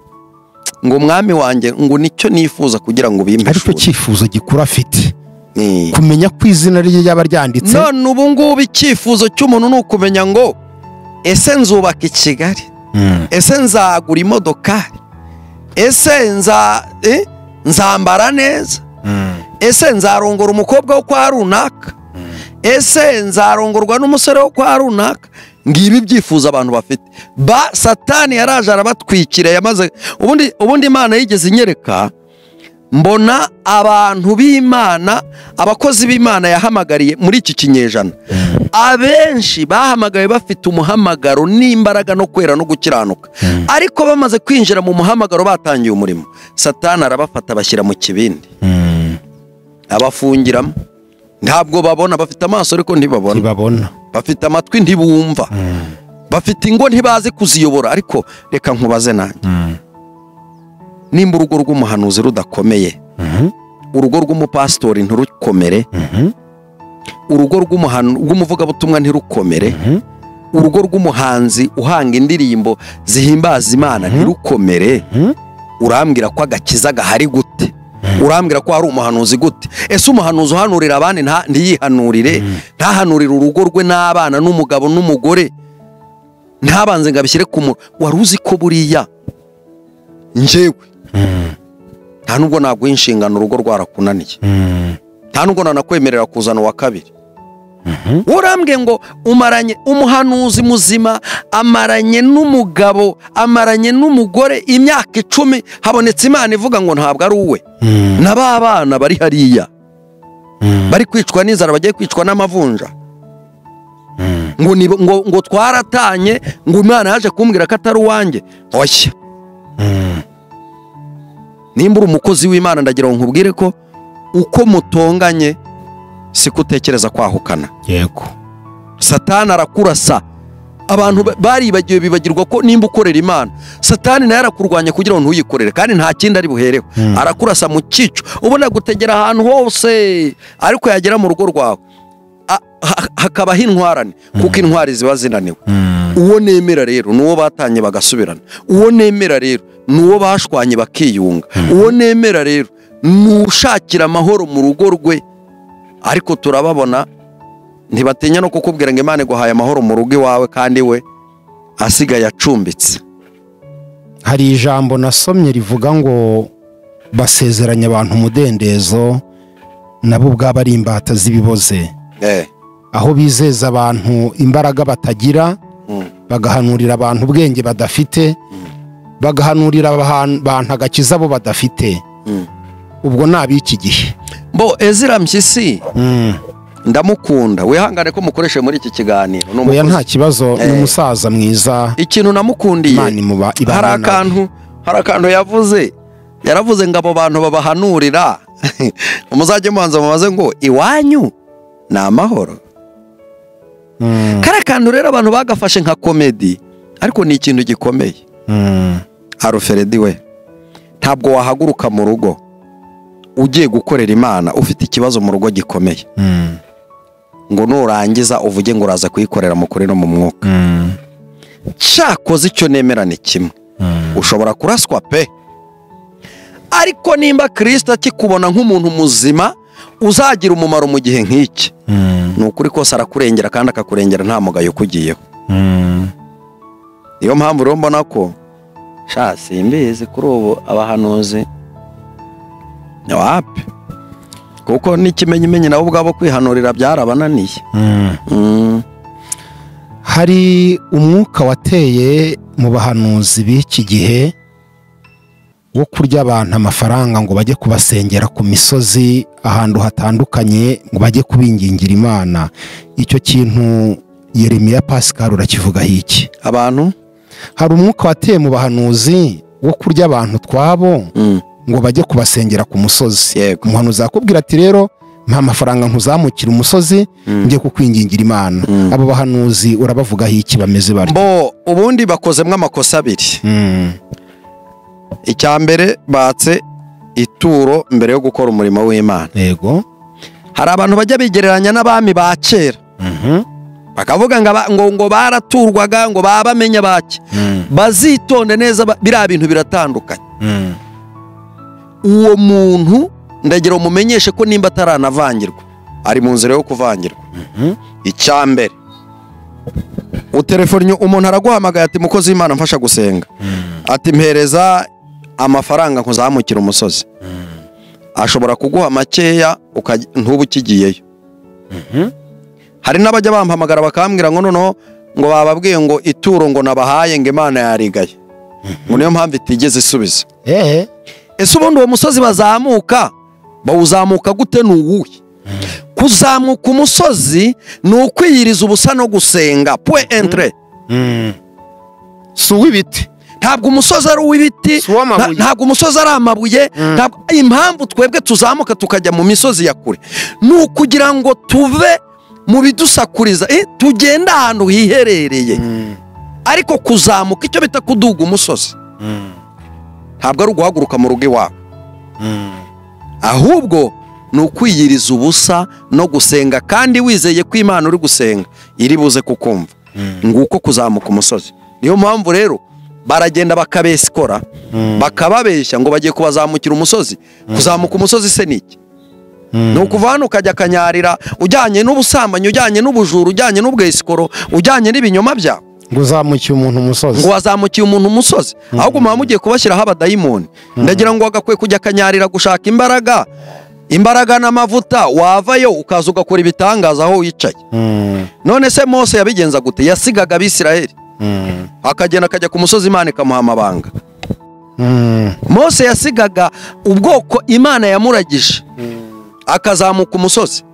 ngo umwami wanjye ngo nicyo nifuza kugira ngo bimpeshure. Ariko cyifuzo gikura afite kumenya ko izina rye ryaba ryanditse. None ubu ngubu icyifuzo cy'umuntu ni ukumenya ngo ese nzubaka i Kigali, ese nzagura imodokari, ese nzambara neza, ese nzarongora umukobwa wo kwa runaka, ese nzarongorwa n'umusore wo kwa runaka. Ngibi byifuza abantu bafite. Ba Satani yaraje arabatwikira, yamaze ubundi Imana yigeze inyereka Mbona abantu b'Imana, abakozi b'Imana yahamagariye muri iki kinyejana, abenshi bahamagaye bafite umuhamagaro n'imbaraga no kwera no gukiranuka, ariko bamaze kwinjira mu muhamagaro batangiye umurimo, Satani arabafata bashyira mu kibindi, abafungiramo. Ntabwo babona, bafite amaso ariko ntibabona, bafite amatwi ntibumva, bafite ingo ntibazi kuziyobora. Ariko reka nkubaze nanjye, nimba urugo rw'umuhanuzi rudakomeye, urugo rw'umupasitori ntirukomere, urugo rw'umuvugabutumwa ntirukomere, urugo rw'umuhanzi uhanga indirimbo zihimbaza Imana ntirukomere, urambwira ko agakiza gahari gute? Urambwira ko hari umuhanuzi gute? Ese umuhanuzi uhanurira abandi ntiyihanurire, ntahanurire urugo rwe n'abana n'umugabo n'umugore, ntabanze ngo abishyire ku muro? Wari uzi ko buriya njyewe nta nubwo naguha inshingano urugo rwarakunaniye, nta nubwo nanakwemerera kuzana uwa kabiri. Urambwe ngo umaranye umuhanuzi muzima, amaranye n'umugabo, amaranye n'umugore imyaka 10, habonetse Imana ivuga ngo ntabwo ari uwe. Na ba bana bari hariya bari kwicwa n'inzara, bagiye kwicwa n'amavunja, ngo twaratanye, ngo Imana yaje kumbwira ko atari uwanjye. Oya, nimba uri umukozi w'Imana, ndagira ngo nkubwire ko uko mutonganye siko utekereza kwahukana. Yego, Satani arakurasa. Abantu baribagiwe, bibagirwa ko nimba ukorera Imana, Satani naye arakurwanya kugira ngo ntuyikorere, kandi nta kindi ari buhereho. Arakurasa mu cyico, ubona gutegera ahantu hose, ariko yagera mu rugo rwawe hakabaho intwarane, kuko intwari ziba zinaniwe. Uwo nemera rero nuwo batanye bagasubirana, uwo nemera rero nuwo bashwanye bakiyunga, uwo nemera rero nushakira amahoro mu rugo rwe. Ariko turababona ntibatinya no kukubwira ngo Imana iguhaye amahoro mu rugo iwawe, kandi we asigaye acumbitse. Hari ijambo nasomye rivuga ngo basezeranya abantu umudendezo, nabo ubwabo ari imbata z'ibiboze. Aho bizeza abantu imbaraga batagira, bagahanurira abantu ubwenge badafite, bagahanurira abantu agakiza bo badafite. Ubwo nabiki gihe Mbo Ezra Mpyisi ndamukunda, wihangane ko mukoreshe muri iki kiganiro. Oya nta kibazo, ni umusaza mwiza. Ikintu namukundiye, hari akantu yavuze, yaravuze ngo abo bantu babahanurira muzajye mubanza mubaze ngo iwanyu ni amahoro. Kara kantu rero abantu bagafashe nka komedi, ariko ni ikintu gikomeye. Alfred we, ntabwo wahaguruka mu rugo ugiye gukorera Imana ufite ikibazo mu rugo gikomeye, ngo nurangiza uvuge ngo uraza kuyikorera mu kuri no mu mwuka. Cyakoze icyo nemera ni kimwe, ushobora kuraswa pe, ariko nimba Kristo akikubona nk'umuntu muzima uzagira umumaro mu gihe nk'iki, ni ukuri kose arakurengera, kandi akakurengera nta mugayo ukugiyeho. Niyo mpamvu rero mbona ko sha simbizi kuri ubu abahanuzi wapi, kuko n'ikimenyimenyi nabo ubwabo kwihanurira byarabananiye. Hari umwuka wateye mu bahanuzi b'iki gihe wo kurya abantu amafaranga ngo bajye kubasengera ku misozi ahantu hatandukanye, ngo bajye kubingingira Imana. Icyo kintu Yeremiya Pascal urakivugaho iki? Abantu hari umwuka wateye mu bahanuzi wo kurya abantu twabo ngo bajye kubasengera ku musozi. Umuhanuzi akubwira ati rero mpa amafaranga nkuzamukira umusozi ngiye kukwingingira Imana. Abo bahanuzi urabavugaho iki bameze bari? Bo ubundi bakozemwe amakosa abiri. Icya mbere, batse ituro mbere yo gukora umurimo w'Imana. Yego. Hari abantu bajya bigereranya n'abami ba kera, bakavuga ngo baraturwaga, ngo babamenya bake. Bazitonde neza, biriya bintu biratandukanye. Uwo muntu ndagira umumenyeshe ko nimba ataranavangirwa ari mu nzira yo kuvangirwa. Icya mbere, utelefone umuntu araguhamagaye ati mukozi w'Imana mfasha gusenga, ati mpereza amafaranga nkuzamukira umusozi. Ashobora kuguha makeya ntubu ukigiyeyo. Hari n'abajya bampamagara bakambwira ngo noneho ngo bababwiye ngo ituro ngo nabahaye ngo Imana yarigaye, ngo niyo mpamvu itigeze isubiza. Ese ubundi uwo musozi bazamuka bawuzamuka gute? Ni uwuhe? Kuzamuka umusozi ni ukwiyiriza ubusa no gusenga, point entre. Si uw'ibiti. Ntabwo umusozi ari uw'ibiti, ntabwo umusozi ari amabuye. Impamvu twebwe tuzamuka tukajya mu misozi ya kure ni ukugira ngo tuve mu bidusakuriza, tugenda ahantu hiherereye. Ariko kuzamuka, icyo bita kuduga umusozi, ntabwo ari uguhaguruka mu rugo iwawe, ahubwo ni ukwiyiriza ubusa no gusenga, kandi wizeye ko Imana uri gusenga iri buze kukumva. Nguko kuzamuka umusozi. Niyo mpamvu rero baragenda bakabesikora, bakababeshya ngo bagiye kubazamukira umusozi. Kuzamuka umusozi se niki? Ni ukuva hano ukajya Kanyarira ujyanye n'ubusambanyi, ujyanye n'ubujura, ujyanye n'ubwesikoro, ujyanye n'ibinyoma byawe. Ngo uzamukiye umuntu umusozi. Ngo wazamukiye umuntu umusozi. Ahubwo muba mugiye kubashyiraho abadayimoni. Ndagira ngo wagakwiye kujya Kanyarira gushaka imbaraga, imbaraga n'amavuta, wavayo ukaza ugakora ibitangaza aho wicaye. None se Mose yabigenza gute? Yasigaga Abisirayeli, akagenda akajya ku musozi, Imana ikamuha amabanga. Mose yasigaga ubwoko Imana yamuragije, akazamuka umusozi,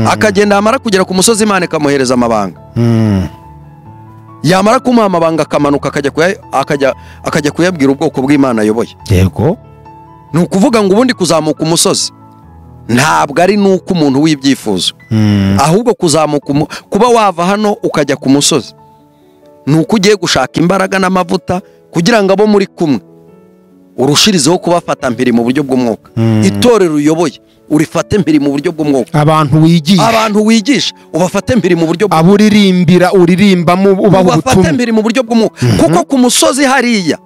akagenda, yamara kugera ku musozi Imana ikamuhereza amabanga. Yamara kumuha amabanga akamanuka akajya kuyabwira ubwoko bw'Imana ayoboye. Yego. Ni ukuvuga ngo ubundi kuzamuka umusozi ntabwo ari nuko umuntu w'ibyifuzo, ahubwo kuzamuka, kuba wava hano ukajya ku musozi, ni uko ugiye gushaka imbaraga n'amavuta kugira ngo abo muri kumwe urushirizeho kubafata mpiri mu buryo bw'umwuka. Itorero uyoboye urifate mpiri mu buryo bw'umwuka. Abantu wigisha, abantu wigisha ubafate mpiri mu buryo bw'umwuka. Aburirimbira uririmbamo ubaha ubutumwa, ubafate mpiri mu buryo bw'umwuka. Kuko ku musozi hariya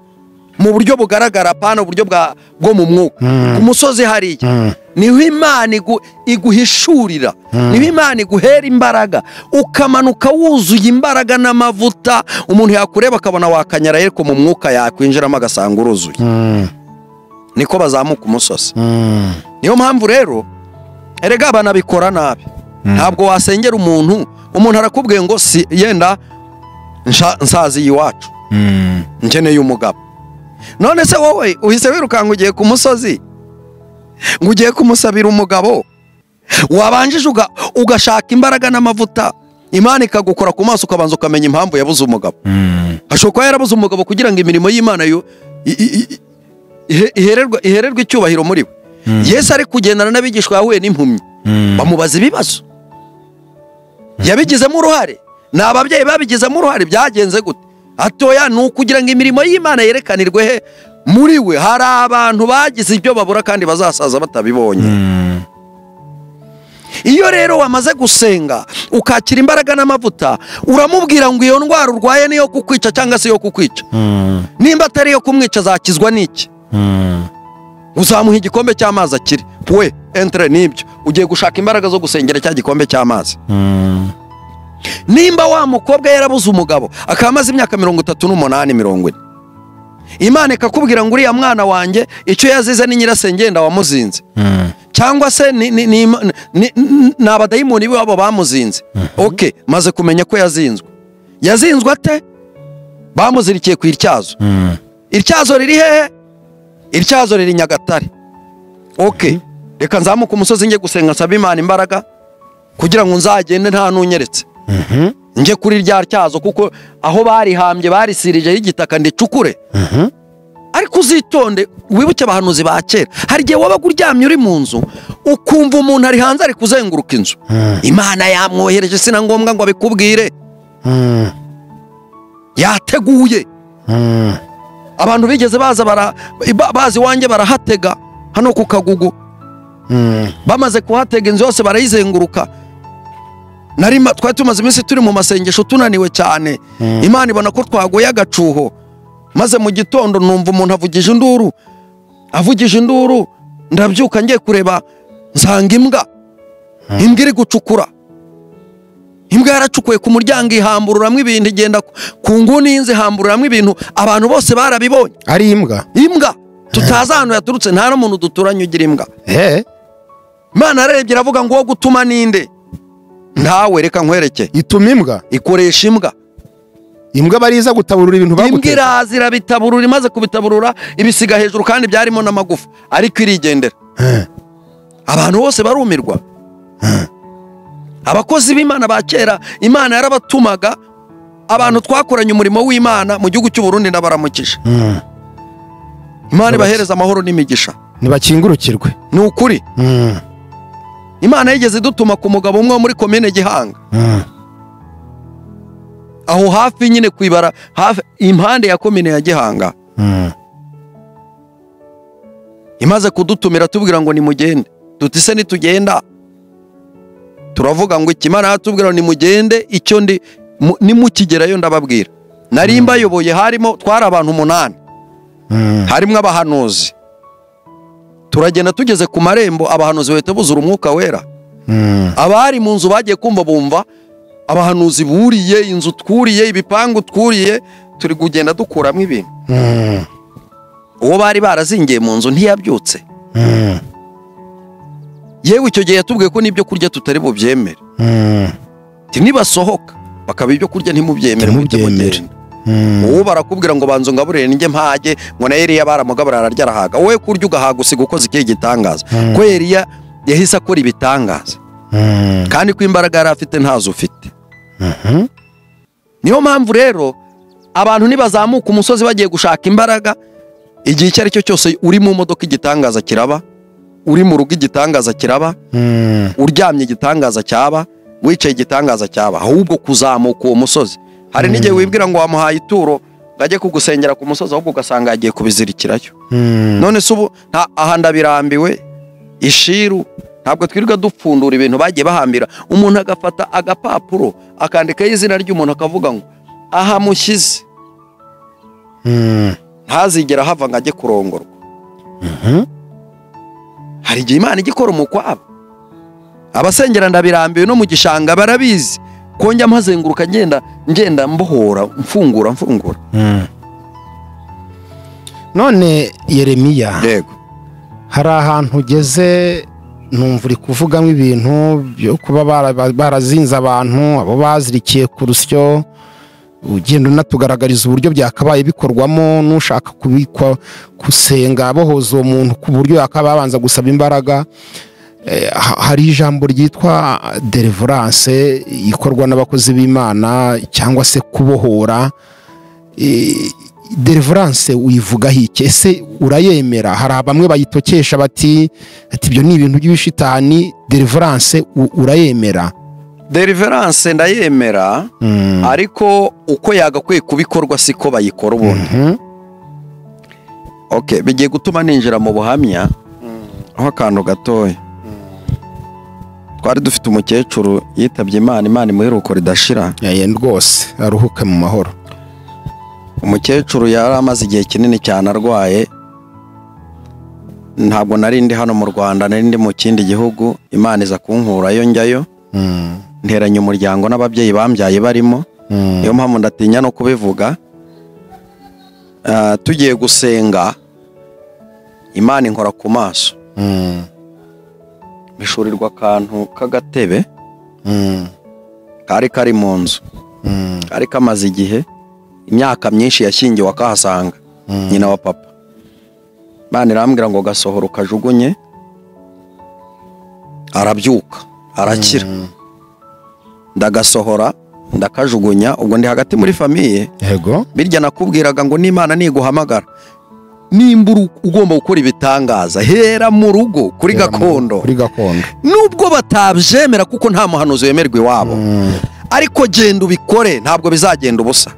mu buryo bugaragara, pana uburyo bwo mu mwuka, ku musozi hariya niho Imana iguhishurira, niho Imana iguhera imbaraga, ukamanuka wuzuye imbaraga n'amavuta. Umuntu yakureba akabona wakanyara, ariko mu mwuka yakwinjiramo agasanga uruzuye. Niko bazamuka umusozi. Niyo mpamvu rero erega banabikora nabi. Ntabwo wasengera umuntu, umuntu arakubwiye ngo si yenda nsazi iwacu nkeneye umugabo. None se wowe uhise wirukanka ugiye ku musozi ngo ugiye kumusabira umugabo, wabanjije ugashaka imbaraga n'amavuta, Imana ikagukora ku maso ukabanza ukamenya impamvu yabuze umugabo. Ashobora kuba yarabuze umugabo kugira ngo imirimo y'Imana ihererwe icyubahiro muri we. Yesu ari kugendana n'abigishwa yahuye n'impumyi, bamubaza ibibazo. Yabigizemo uruhare, ni ababyeyi babigizemo uruhare, byagenze gute? Atoya ni ukugira ngo imirimo y'Imana yerekanirwe he muri we. Hari abantu bagize ibyo babura kandi bazasaza batabibonye. Iyo rero wamaze gusenga ukakira imbaraga n'amavuta, uramubwira ngo iyo ndwara urwaye niyo kukwica cyangwa se yo kukwica. Nimba atari iyo kumwica azakizwa n'iki? Uzamuha igikombe cy'amazi akire. We entre nibyo ugiye gushaka imbaraga zo gusengera cya gikombe cy'amazi. Nimba wa mukobwa yarabuze umugabo akaba amaze imyaka 38 40, Imana ikakubwira ngo uriya mwana wanjye icyo yazize ni nyirasenge wamuzinze, cyangwa se ni abadayimoni babo bamuzinze. Okay, maze kumenya ko yazinzwe. Yazinzwe ate? Bamuzirikiye ku ityazo. Ityazo riri hehe? Ityazo riri Nyagatare. Okay, reka nzamuka umusozi ngiye gusenga nsaba Imana imbaraga kugira ngo nzagende nta nunyeretse. Nje kuri rya tyazo, kuko aho barihambye barisirije y'igitaka ndicukure. Ariko uzitonde wibuke abahanuzi ba kera, hari igihe wabaga uryamye uri mu nzu ukumva umuntu ari hanze ari kuzenguruka inzu. Imana yamwohereje, sina ngombwa ngo abikubwire. Yateguye. Abantu bigeze baza bazi wanjye barahatega hano ku Kagugu. Bamaze kuhatega inzu yose barayizenguruka. Twari tumaze iminsi turi mu masengesho tunaniwe cyane. Imana ibona ko twagoye agacuho. Maze mu gitondo numva umuntu avugije induru, avugije induru, ndabyuka ngiye kureba nsanga imbwa. Imbwa iri gucukura. Imbwa yaracukuye ku muryango ihambururamwe ibintu, igenda ku nguni y'inzu ihambururamwe ibintu, abantu bose barabibonye. Ari imbwa? Imbwa tutazi ahantu yaturutse, nta n'umuntu duturanye ugira imbwa. Imana yarebye iravuga ngo wo gutuma ninde? Ntawe, reka nkwereke. Ituma imbwa? Ikoresha imbwa. Imbwa bariza gutaburura ibintu Imbwa baguteye. iraza irabitaburura, imaze kubitaburura ibisiga hejuru kandi byarimo n'amagufa, ariko irigendera. Abantu bose barumirwa. Abakozi b'Imana ba kera Imana yarabatumaga, abantu twakoranye umurimo w'Imana mu gihugu cy'u Burundi ndabaramukije. Imana ibahereza amahoro n'imigisha. Ntibakingurukirwe. Ni ukuri. Imana yigeze idutuma ku mugabo umwe wo muri komine Gihanga. Aho hafi nyine kwibara hafi impande ya komine ya Gihanga. Imaze kudutumira tubwira ngo nimugende. Tuti se nitugenda turavuga ngo iki? Imana yatubwira ngo nimugende, icyo ndi nimukigerayo ndababwira. Nari mbayoboye, harimo twari abantu 8. Harimo abahanuzi. Turagenda tugeze ku marembo abahanuzi bahita buzura umwuka wera. Abari mu nzu bagiye kumva bumva abahanuzi buriye inzu, twuriye ibipangu, twuriye turi kugenda dukuramo ibintu. Uwo bari barazingiye mu nzu ntiyabyutse. Yewe icyo gihe yatubwiye ko n'ibyo kurya tutari bubyemere. Nibasohoka bakaba ibyo kurya ntimubyemere, muhite mugenda. Uwo barakubwira ngo banza ungaburire ninjye mpage, ngo na Eliya baramugaburira ararya arahaga. Wowe kurya ugahaga usiga ukoze ikihe gitangaza? Ko Eliya yahise akora ibitangaza. Kandi ko imbaraga yari afite ntazo ufite. Niyo mpamvu rero abantu nibazamuka umusozi bagiye gushaka imbaraga, igihe icyo ari cyo cyose uri mu modoka igitangaza kiraba, uri mu rugo igitangaza kiraba, uryamye igitangaza cyaba, wicaye igitangaza cyaba. Ahubwo kuzamuka uwo musozi, hari n'igihe wibwira ngo wamuhaye ituro ngo ajye kugusengera ku musozi, ahubwo ugasanga yagiye kubizirikirayo. None se ubu aha ndabirambiwe ishiru, ntabwo twirirwa dupfundura ibintu bagiye bahambira. Umuntu agafata agapapuro akandikaho izina ry'umuntu akavuga ngo aha mushyize, ntazigera hava ngo ajye kurongorwa. Hari igihe Imana igikora umukwabo. Abasengera ndabirambiwe no mu gishanga barabizi ko njya mpazenguruka ngenda mbohora mfungura. None Yeremiya, yego, hari ahantu ugeze numva uri kuvugamo ibintu byo kuba barazinze abantu, abo bazirikiye ku rusyo, ugenda unatugaragariza uburyo byakabaye bikorwamo, n'ushaka kubikwa gusenga bohoza uwo muntu ku buryo yakaba abanza gusaba imbaraga. Hari ijambo ryitwa deliverance ikorwa n'abakozi b'Imana cyangwa se kubohora. Deliverance uyivugaho iki? Ese urayemera? Hari bamwe bayitokesha bati ibyo ni ibintu by'ibishitani. Deliverance urayemera? Deliverance ndayemera, ariko uko yagakwiye kubikorwa siko bayikora ubundi. Okay, bigiye gutuma ninjira mu buhamya aho akantu gatoya. Twari dufite umukecuru yitabye Imana, Imana imuheruko ridashira. Yaye rwose aruhuke mu mahoro. Umukecuru yari amaze igihe kinini cyane arwaye. Ntabwo nari ndi hano mu Rwanda, nari ndi mu kindi gihugu. Imana iza kunkurayo njyayo. Nteranye umuryango n'ababyeyi bambyaye barimo. Niyo mpamvu ndatinya no kubivuga. Tugiye gusenga, Imana inkora ku maso. Bishurirwa akantu k'agatebe kari kari mu nzu, kari kamaze igihe, imyaka myinshi yashyingiwe akahasanga nyina wa papa. Imana irambwira ngo gasohora ukajugunye, arabyuka arakira. Ndagasohora ndakajugunya, ubwo ndi hagati muri famiye. Yego, birya nakubwiraga ngo n'Imana niguhamagara, nimba ugomba gukora ibitangaza hera mu rugo kuri gakondo, kuri gakondo, nubwo batabyemera kuko nta muhanuzi wemerwa iwabo, ariko genda ubikore, ntabwo bizagenda ubusa.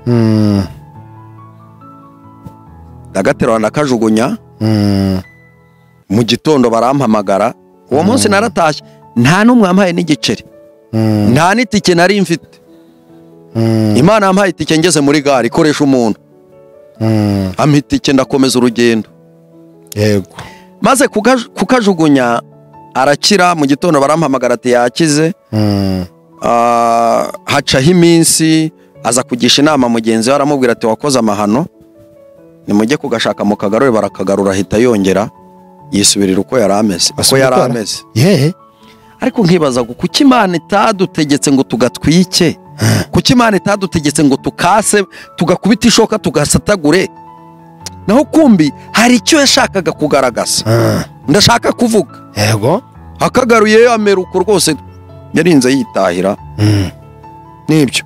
Ndagaterura ndakajugunya. Mu gitondo barampamagara. Uwo munsi naratashye, nta n'umwe wampaye n'igiceri, nta n'itike nari mfite. Imana yampaye itike ngeze muri gare ikoresha umuntu, ampa itike ndakomeza urugendo. Yego, maze kukajugunya arakira. Mu gitondo barampamagara ati yakize. Hacaho iminsi, aza kugisha inama mugenzi we, aramubwira ati wakoze amahano, nimujye kugashaka mukagarure. Barakagarura, ahita yongera yisubirira uko yari ameze, uko yari ameze. Ariko nkibaza kuki Imana itadutegetse ngo tugatwike? Kuki Imana itadutegetse ngo tukase tugakubita ishoka tugasatagure? Naho kumbi hari icyo yashakaga kugaragaza. Ndashaka kuvuga. Yego. Akagaruye ameruko rwose yarinze yitahira. Nibyo.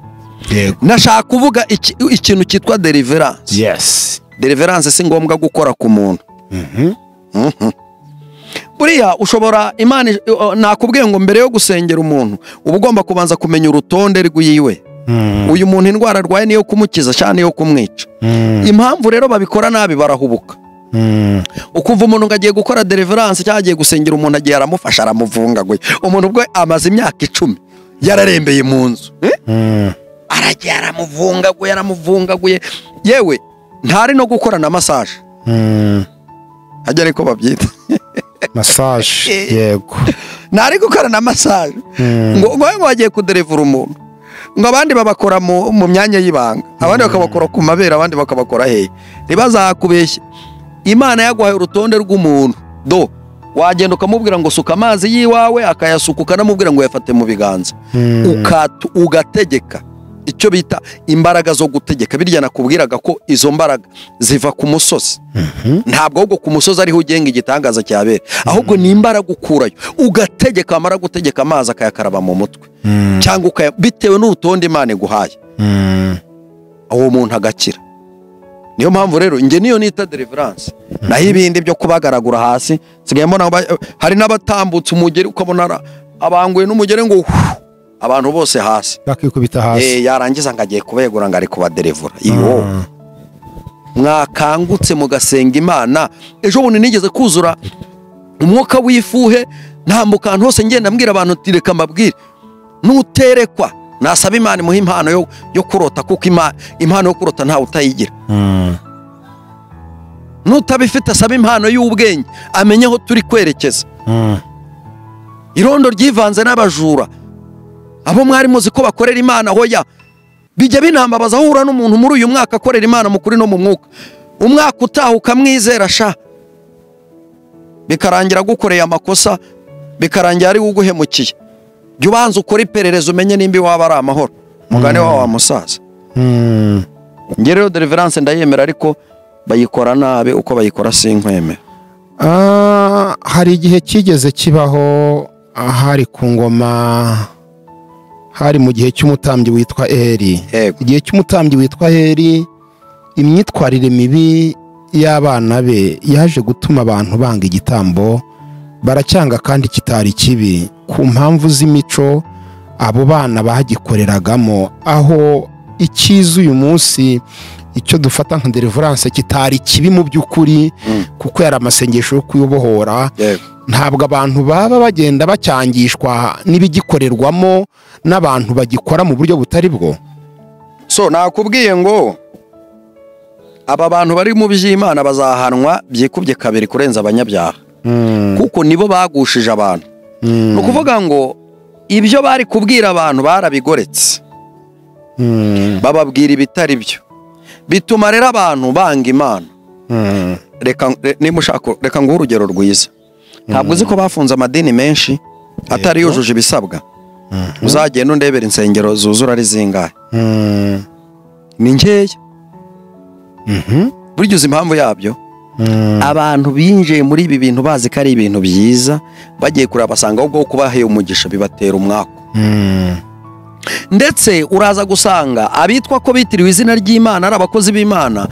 Yego. Ndashaka kuvuga ikintu cyitwa deliverance. Yes. Deliverance si ngombwa gukora ku muntu. Buriya ushobora Imana nakubwiye ngo mbere yo gusengera umuntu uba ugomba kubanza kumenya urutonde rw'iwe. Uyu muntu indwara arwaye niyo kumukiza cyane yo kumwica. Impamvu rero babikora nabi barahubuka. Ukumva umuntu ngo agiye gukora deliverance cyangwa agiye gusengera umuntu agiye aramufasha aramuvungaguye. Umuntu ubwo amaze imyaka 10 yararembeye mu nzu. Aragiye aramuvungaguye aramuvungaguye. Yewe ntari no gukora na massage. Ajya ariko babyita massage. Yego. Ntari gukora na massage. Ngo ngo bagiye kuderevura umuntu. Ngo abandi babakora mu myanya y'ibanga, abandi bakabakora ku mabere, abandi bakabakora hehe. Ntibazakubeshye. Imana yaguhaye urutonde rw'umuntu. Do wagenda ukamubwira ngo suka amazi yiwawe akayasuka, ukanamubwira ngo yafate mu biganza. Ugategeka icyo bita imbaraga zo gutegeka. Birya nakubwiraga ko izo mbaraga ziva ku musozi. Ntabwo ahubwo ku musozi ariho ugenga igitangaza cyabera, ahubwo ni imbaraga ukurayo ugategeka, amara gutegeka amazi akayakaraba mu mutwe cyangwa bitewe n'urutonde Imana iguhaye, uwo muntu agakira. Niyo mpamvu rero nge niyo nita deliverance. Naho ibindi byo kubagaragura hasi nsigaye mbona hari n'abatambutse umugeri ukabona abanguye n'umugeri ngo abantu bose hasi bakikubita hasi. Yarangiza ngo agiye kubegura ngo ari kubaderevura. Iyo mwakangutse mugasenga Imana. Ejo bundi nigeze kuzura umwuka w'ifuhe ntambuka ahantu hose ngenda mbwira abantu nti reka mbabwire, nuterekwa nasaba Imana imuhe impano yo kurota, kuko impano yo kurota ntawe utayigira. Nutabifite asaba impano y'ubwenge amenye aho turi kwerekeza. Irondo ryivanze n'abajura abo mwari muzi ko bakorera Imana, hoya bijya binambabaza ahura n'umuntu muri uyu mwaka akorera Imana mu kuri no mu mwuka, umwaka utaha ukamwizera sha, bikarangira gukoreye amakosa, bikarangira ari uguhemukiye. Jya ubanza ukora iperereza umenye nimba waba ari amahoro. Mugane wa musaza. Nge rero deliverance ndayemera, ariko bayikora nabi, uko bayikora sinkwemera. Hari igihe kigeze kibaho hari ku ngoma, hari mu gihe cy'umutambyi witwa Eli. Igihe cy'umutambyi witwa Eli, imyitwarire mibi y'abana be yaje gutuma abantu banga igitambo, baracyanga kandi kitari kibi ku mpamvu z'imico abo bana bagikoreragamo. Aho ikiza uyu munsi icyo dufata nka deliverance kitari kibi mu by'ukuri, kuko yari amasengesho yo kuyobohora. Ntabwo abantu baba bagenda bacyangishwa n'ibigikorerwamo n'abantu bagikora mu buryo butari bwo. So nakubwiye ngo aba bantu bari mu by'Imana bazahanwa byikubye kabiri kurenza abanyabyaha, kuko nibo bagushije abantu. Ni ukuvuga ngo ibyo bari kubwira abantu barabigoretse, bababwira ibitari byo, bituma rero abantu banga Imana. Reka reka nguhe urugero rwiza. Ntabwo uzi ko bafunze amadini menshi atari yujuje ibisabwa. Uzagenda undebera insengero zuzura ari zingahe? Ni nkeya. Burya uzi impamvu yabyo? Abantu binjiye muri ibi bintu bazi ko ari ibintu byiza, bagiye kureba basanga ahubwo kubaha umugisha bibatera umwaku. Ndetse uraza gusanga abitwa ko bitiriwe izina ry'Imana ari abakozi b'Imana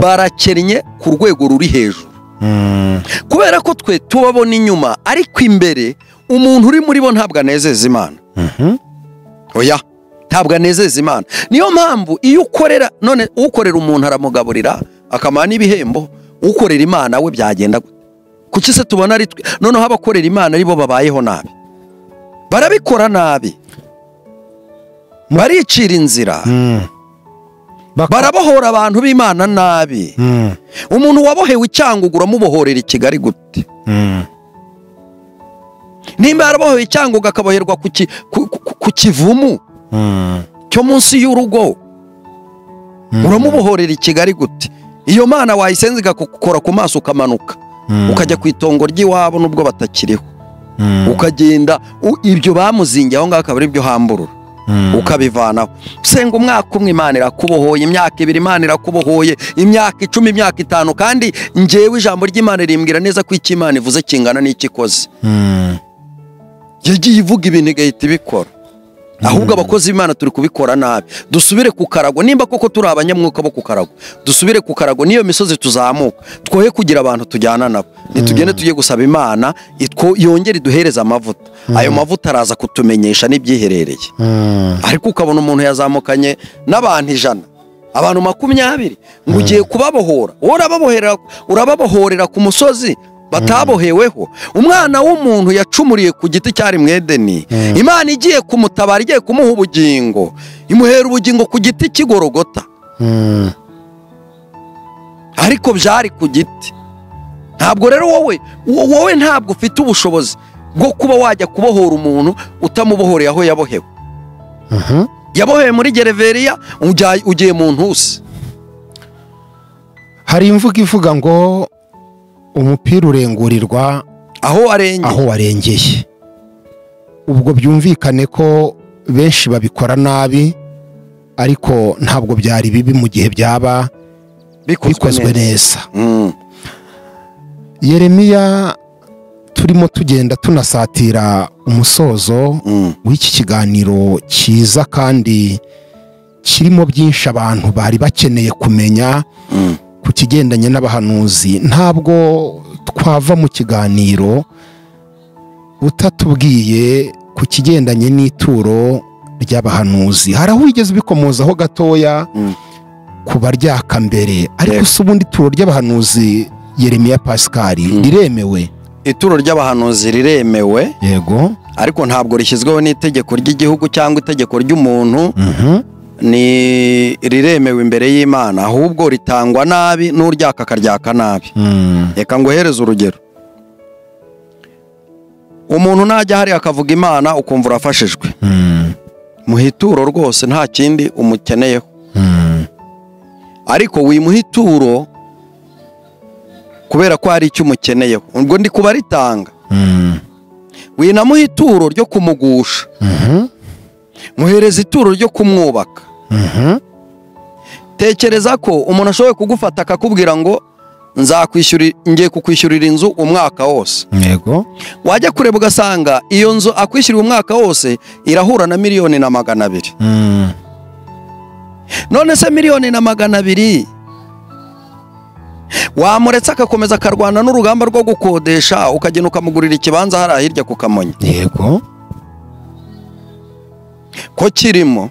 barakennye ku rwego ruri hejuru. Kubera ko twe tubabona inyuma, ariko imbere umuntu uri muri bo ntabwo anezeza Imana. Oya, ntabwo anezeza Imana. Niyo mpamvu iyo ukorera, none ukorera umuntu aramugaburira akamuha n'ibihembo, ukorera Imana we byagenda gute? Kuki se tubona ari twe noneho abakorera Imana aribo babayeho nabi? Barabikora nabi, baricira inzira, barabohora abantu b'Imana nabi. Umuntu wabohewe Icyangugu uramubohorera i Kigali gute? Nimba yarabohewe Icyangugu akaboherwa ku kivumu cyo munsi y'urugo, uramubohorera i Kigali gute? Iyo Mana wayisenze igakukora ku maso ukamanuka ukajya ku itongo ry'iwabo nubwo batakiriho, ukagenda ibyo bamuzingiye aho ngaho akaba ari byo hamburura. Ukabivanaho. Usenga umwaka umwe Imana irakubohoye, imyaka 2 Imana irakubohoye, imyaka 10, imyaka 5, kandi njyewe ijambo ry'Imana rimbwira neza ko icyo Imana ivuze kingana n'icyo ikoze. Yagiye ivuga ibintu igahita ibikora. Ahubwo abakozi b'Imana turi kubikora nabi. Dusubire ku karago, nimba koko turi abanyamwuka bo ku karago, dusubire ku karago, niyo misozi tuzamuka twohe kugira abantu tujyana nabo. Nitugende tujye gusaba Imana yongere iduhereze amavuta. Ayo mavuta araza kutumenyesha n'ibyiherereye. Ariko ukabona umuntu yazamukanye n'abantu 100, abantu 20, ngo ugiye kubabohora. Urababohorera ku musozi bataboheweho. Umwana w'umuntu yacumuriye ku giti cyari mu Edeni. Imana igiye kumutabara, igiye kumuha ubugingo, imuhera ubugingo ku giti cy'Igorogota. Ariko byari ku giti. Ntabwo rero wowe ntabwo ufite ubushobozi bwo kuba wajya kubohora umuntu utamubohoreye aho yabohewe. Yabohewe muri Gereveriya, ugiye mu ntusi. Hari imvugo ivuga ngo umupira urengurirwa aho warengeye. Ubwo byumvikane ko benshi babikora nabi, ariko ntabwo byari bibi mu gihe byaba bikozwe neza. Yeremiya, turimo tugenda tunasatira umusozo w'iki kiganiro cyiza kandi kirimo byinshi abantu bari bakeneye kumenya ku kigendanye n'abahanuzi. Ntabwo twava mu kiganiro utatubwiye ku kigendanye n'ituro ry'abahanuzi. Hari aho wigeze ubikomozaho gatoya ku baryaka mbere, ariko se ubundi ituro ry'abahanuzi Yeremiya Pascal riremewe? Ituro ry'abahanuzi riremewe, yego, ariko ntabwo rishyizweho n'itegeko ry'igihugu cyangwa itegeko ry'umuntu. Ni riremewe imbere y'Imana, ahubwo ritangwa nabi n'uryaka akaryaka nabi. Reka nguhereze urugero. Umuntu najya hari akavuga Imana ukumva urafashijwe, muhituro rwose nta kindi umukeneyeho. Ariko wimuhituro kubera ko hari icyo umukeneyeho, ubwo ndi kubaritanga. Winamuha ituro ryo kumugusha, muhereza ituro ryo kumwubaka. Tekereza ko umuntu ashoboye kugufata akakubwira ngo ngiye kukwishyurira inzu umwaka wose. Yego. Wajya kureba ugasanga iyo nzu akwishyurira umwaka wose irahura na 1,200,000. None se 1,200,000 wamuretse akakomeza akarwana n'urugamba rwo gukodesha, ukagenda ukamugurira ikibanza hariya hirya ku Kamonyi. Yego. Ko kirimo.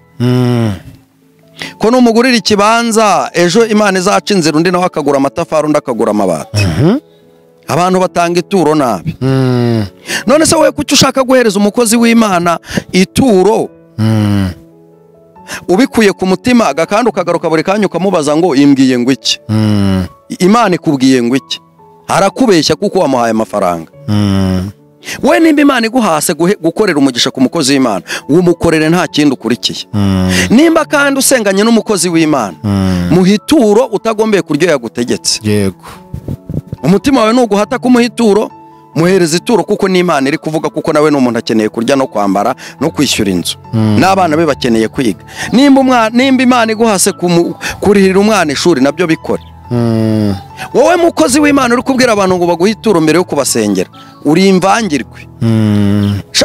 Ko numugurira ikibanza ejo Imana izaca inzira, undi nawe akagura amatafari, undi akagura amabati. Abantu batanga ituro nabi. None se wowe kuki ushaka guhereza umukozi w'Imana ituro ubikuye ku mutima, kandi ukagaruka buri kanya ukamubaza ngo imbwiye ngo iki? Imana ikubwiye ngo iki? Arakubeshya kuko wamuhaye amafaranga. We nimba Imana iguhase gukorera umugisha ku mukozi w'Imana, umukorere nta kindi ukurikiye. Nimba kandi usenganye n'umukozi w'Imana, muhituro utagombeye kuryo yagutegetse. Yego. Umutima wawe nuguhata kumuhituro, muhereza ituro kuko n'Imana iri kuvuga, kuko nawe n'umuntu akeneye kurya no kwambara no kwishyura inzu, n'abana be bakeneye kwiga. Nimba Imana iguhase kurihirira umwana ishuri, nabyo bikore. Wowe mukozi w'Imana uri kubwira abantu ngo baguhe ituro mbere yo kubasengera, uri imvangirwe.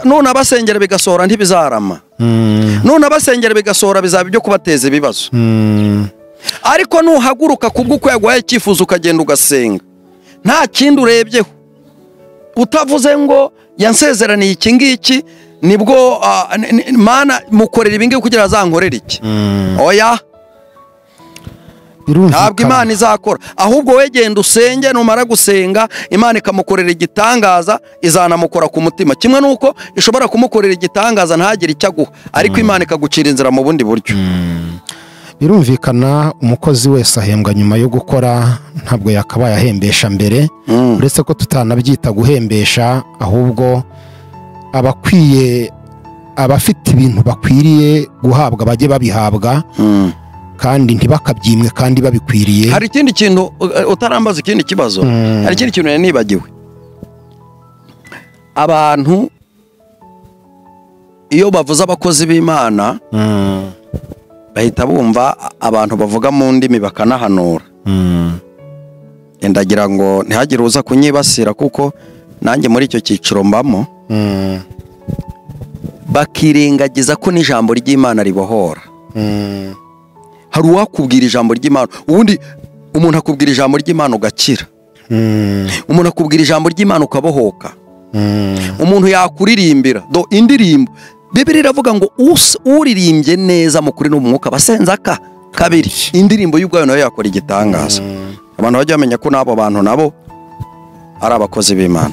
None abasengera bigasohora ntibizarama. None abasengera bigasohora bizaba ibyo kubateza ibibazo. Ariko nuhaguruka kubwo yaguhaye icyifuzo ukagenda ugasenga, nta kindi urebyeho, utavuze ngo yansezeraniye iki ngiki, nibwo Mana mukorera ibi ngibi kugira azankorere iki. Oya, ntabwo Imana izakora. Ahubwo we genda usenge, numara gusenga Imana ikamukorera igitangaza, izanamukora ku mutima. Kimwe nuko ishobora kumukorera igitangaza ntagire icyo aguha, ariko Imana ikagucira inzira mu bundi buryo. Birumvikana umukozi wese ahembwa nyuma yo gukora, ntabwo yakabaye ahembesha mbere. Uretse ko tutanabyita guhembesha, ahubwo abakwiye, abafite ibintu bakwiriye guhabwa bajye babihabwa, kandi ntibakabyimwe kandi babikwiriye. Hari ikindi kintu utarambaza, ikindi kibazo. Hari ikindi kintu nibagiwe. Abantu Iyo bavuze abakozi b'Imana bahita bumva abantu bavuga mu ndimi bakanahanura. Ndagira ngo ntihagire uza kunyibasira kuko nanjye muri icyo cyiciro mbamo. Bakirengagiza ko n'ijambo ry'Imana ribohora. Hari uwakubwira ijambo ry'Imana, ubundi umuntu akubwira ijambo ry'Imana ugakira. Umuntu akubwira ijambo ry'Imana ukabohoka. Umuntu yakuririmbira do indirimbo. Bibiliya iravuga ngo uririmbye neza mu kuri no mu mwuka basenza ka kabiri, indirimbo y'ubwayo nayo yakora igitangaza. Abantu bajya bamenya ko n'abo bantu nabo ari abakozi b'Imana.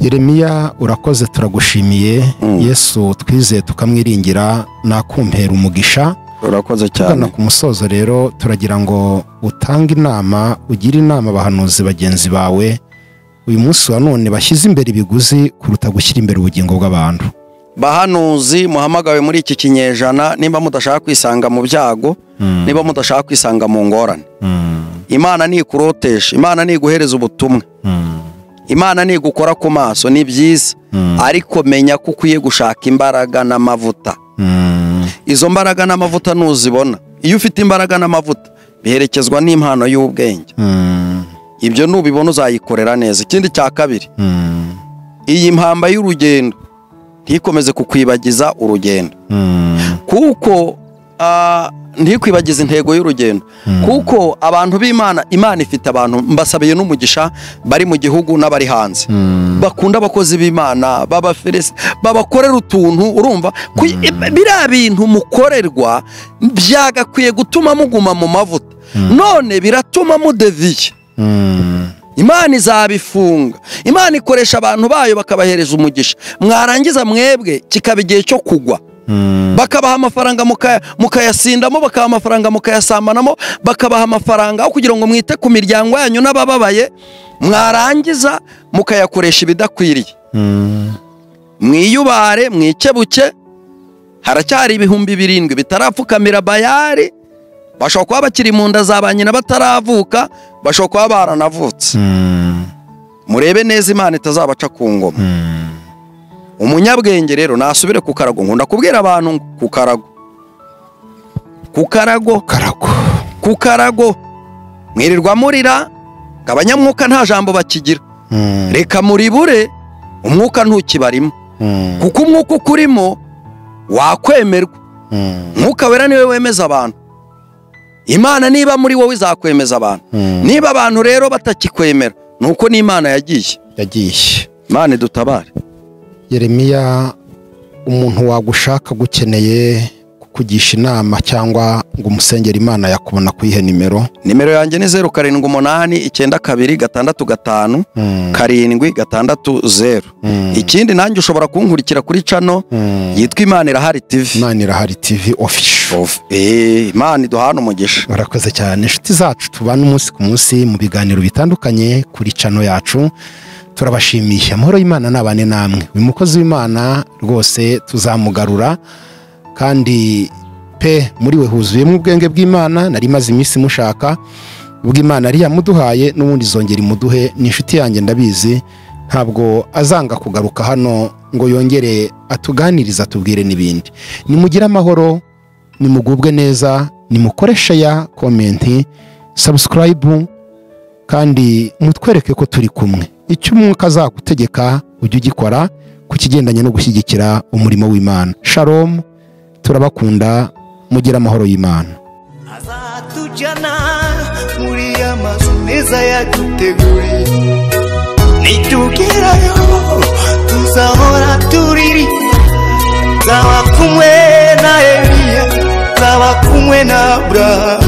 Yeremiya urakoze, turagushimiye. Yesu twizeye tukamwiringira nakumpera umugisha. Urakoze cyane. Tugana ku musozo rero, turagira ngo utange inama, ugire inama abahanuzi bagenzi bawe uyu munsi wa none bashyize imbere ibiguzi kuruta gushyira imbere ubugingo bw'abantu. Bahanuzi muhamagawe muri iki kinyejana, nimba mudashaka kwisanga mu byago, niba mudashaka kwisanga mu ngorane, Imana nikurotesha, Imana niguhereza ubutumwa, Imana nigukora ku maso, ni byiza, ariko menya ko ukwiye gushaka imbaraga n'amavuta. Izo mbaraga n'amavuta nuzibona, iyo ufite imbaraga n'amavuta biherekezwa n'impano y'ubwenge. Ibyo nubibona uzayikorera neza. Ikindi cya kabiri, iyi mpamba y'urugendo ntikomeze kukwibagiza urugendo, kuko ntikwibagiza intego y'urugendo, kuko abantu b'Imana, Imana ifite abantu mbasabiye n'umugisha bari mu gihugu n'abari hanze, bakunda abakozi b'Imana, babaferese, babakorera utuntu. Urumva biriya bintu mukorerwa byagakwiye gutuma muguma mu mavuta, none biratuma mudeviye. Imana izabifunga. Imana ikoresha abantu bayo bakabahereza umugisha, mwarangiza mwebwe kikaba igihe cyo kugwa. Bakabaha amafaranga mukayasindamo, bakabaha amafaranga mukayasambanamo, bakabaha amafaranga aho kugira ngo mwite ku miryango yanyu n'abababaye, mwarangiza mukayakoresha ibidakwiriye. Mwiyubare, mwikebuke, haracyari 7,000 bitarapfukamira bayari, bashobora kuba bakiri mu nda za ba nyina bataravuka, bashobora kuba baranavutse. Murebe neza Imana itazabaca ku ngoma. Umunyabwenge rero nasubire ku karago. Nkunda kubwira abantu ku karago, ku karago, ku karago. Mwirirwa murira ngo abanyamwuka nta jambo bakigira. Reka muribure, umwuka ntukibarimo, kuko umwuka ukurimo wakwemerwa. Umwuka wera niwe wemeza abantu. Imana niba muri wowe izakwemeza abantu. Niba abantu rero batakikwemera, nuko n'Imana yagiye. Imana idutabare. Yeremiya, umuntu wagushaka gukeneye kukugisha inama cyangwa ngo umusengere Imana yakubona kuyihe nimero? Nimero yanjye ni 0 7 8 9 2 6 5 7 6 0. Ikindi nanjye ushobora kunkurikira kuri channel yitwa Imana Irahari TV. Imana Irahari TV official. Imana iduhana umugisha. Urakoze cyane. Inshuti zacu tubana umunsi ku munsi mu biganiro bitandukanye kuri channel yacu, turabashimiye. Amahoro y'Imana nabane namwe. Uyu mukozi w'Imana rwose tuzamugarura, kandi pe muri we huzuyemo ubwenge bw'Imana. Nari maze iminsi mushaka ubw'Imana ari yamuduhaye, n'ubundi zongera imuduhe. Ni inshuti yanjye ndabizi, ntabwo azanga kugaruka hano ngo yongere atuganiriza atubwire n'ibindi. Nimugire amahoro, nimugubwe neza, nimukoreshe ya comment, subscribe, kandi mutwereke ko turi kumwe. Icyo umwuka azagutegeka ujye ugikora ku kigendanye no gushyigikira umurimo w'Imana. Shalom, turabakunda, mugire amahoro y'Imana. Azatujyana muri amazu meza yaduteguriye, nitugerayo tuzahora tuririza. Nzaba kumwe na Eliya, nzaba kumwe na Abrahamu.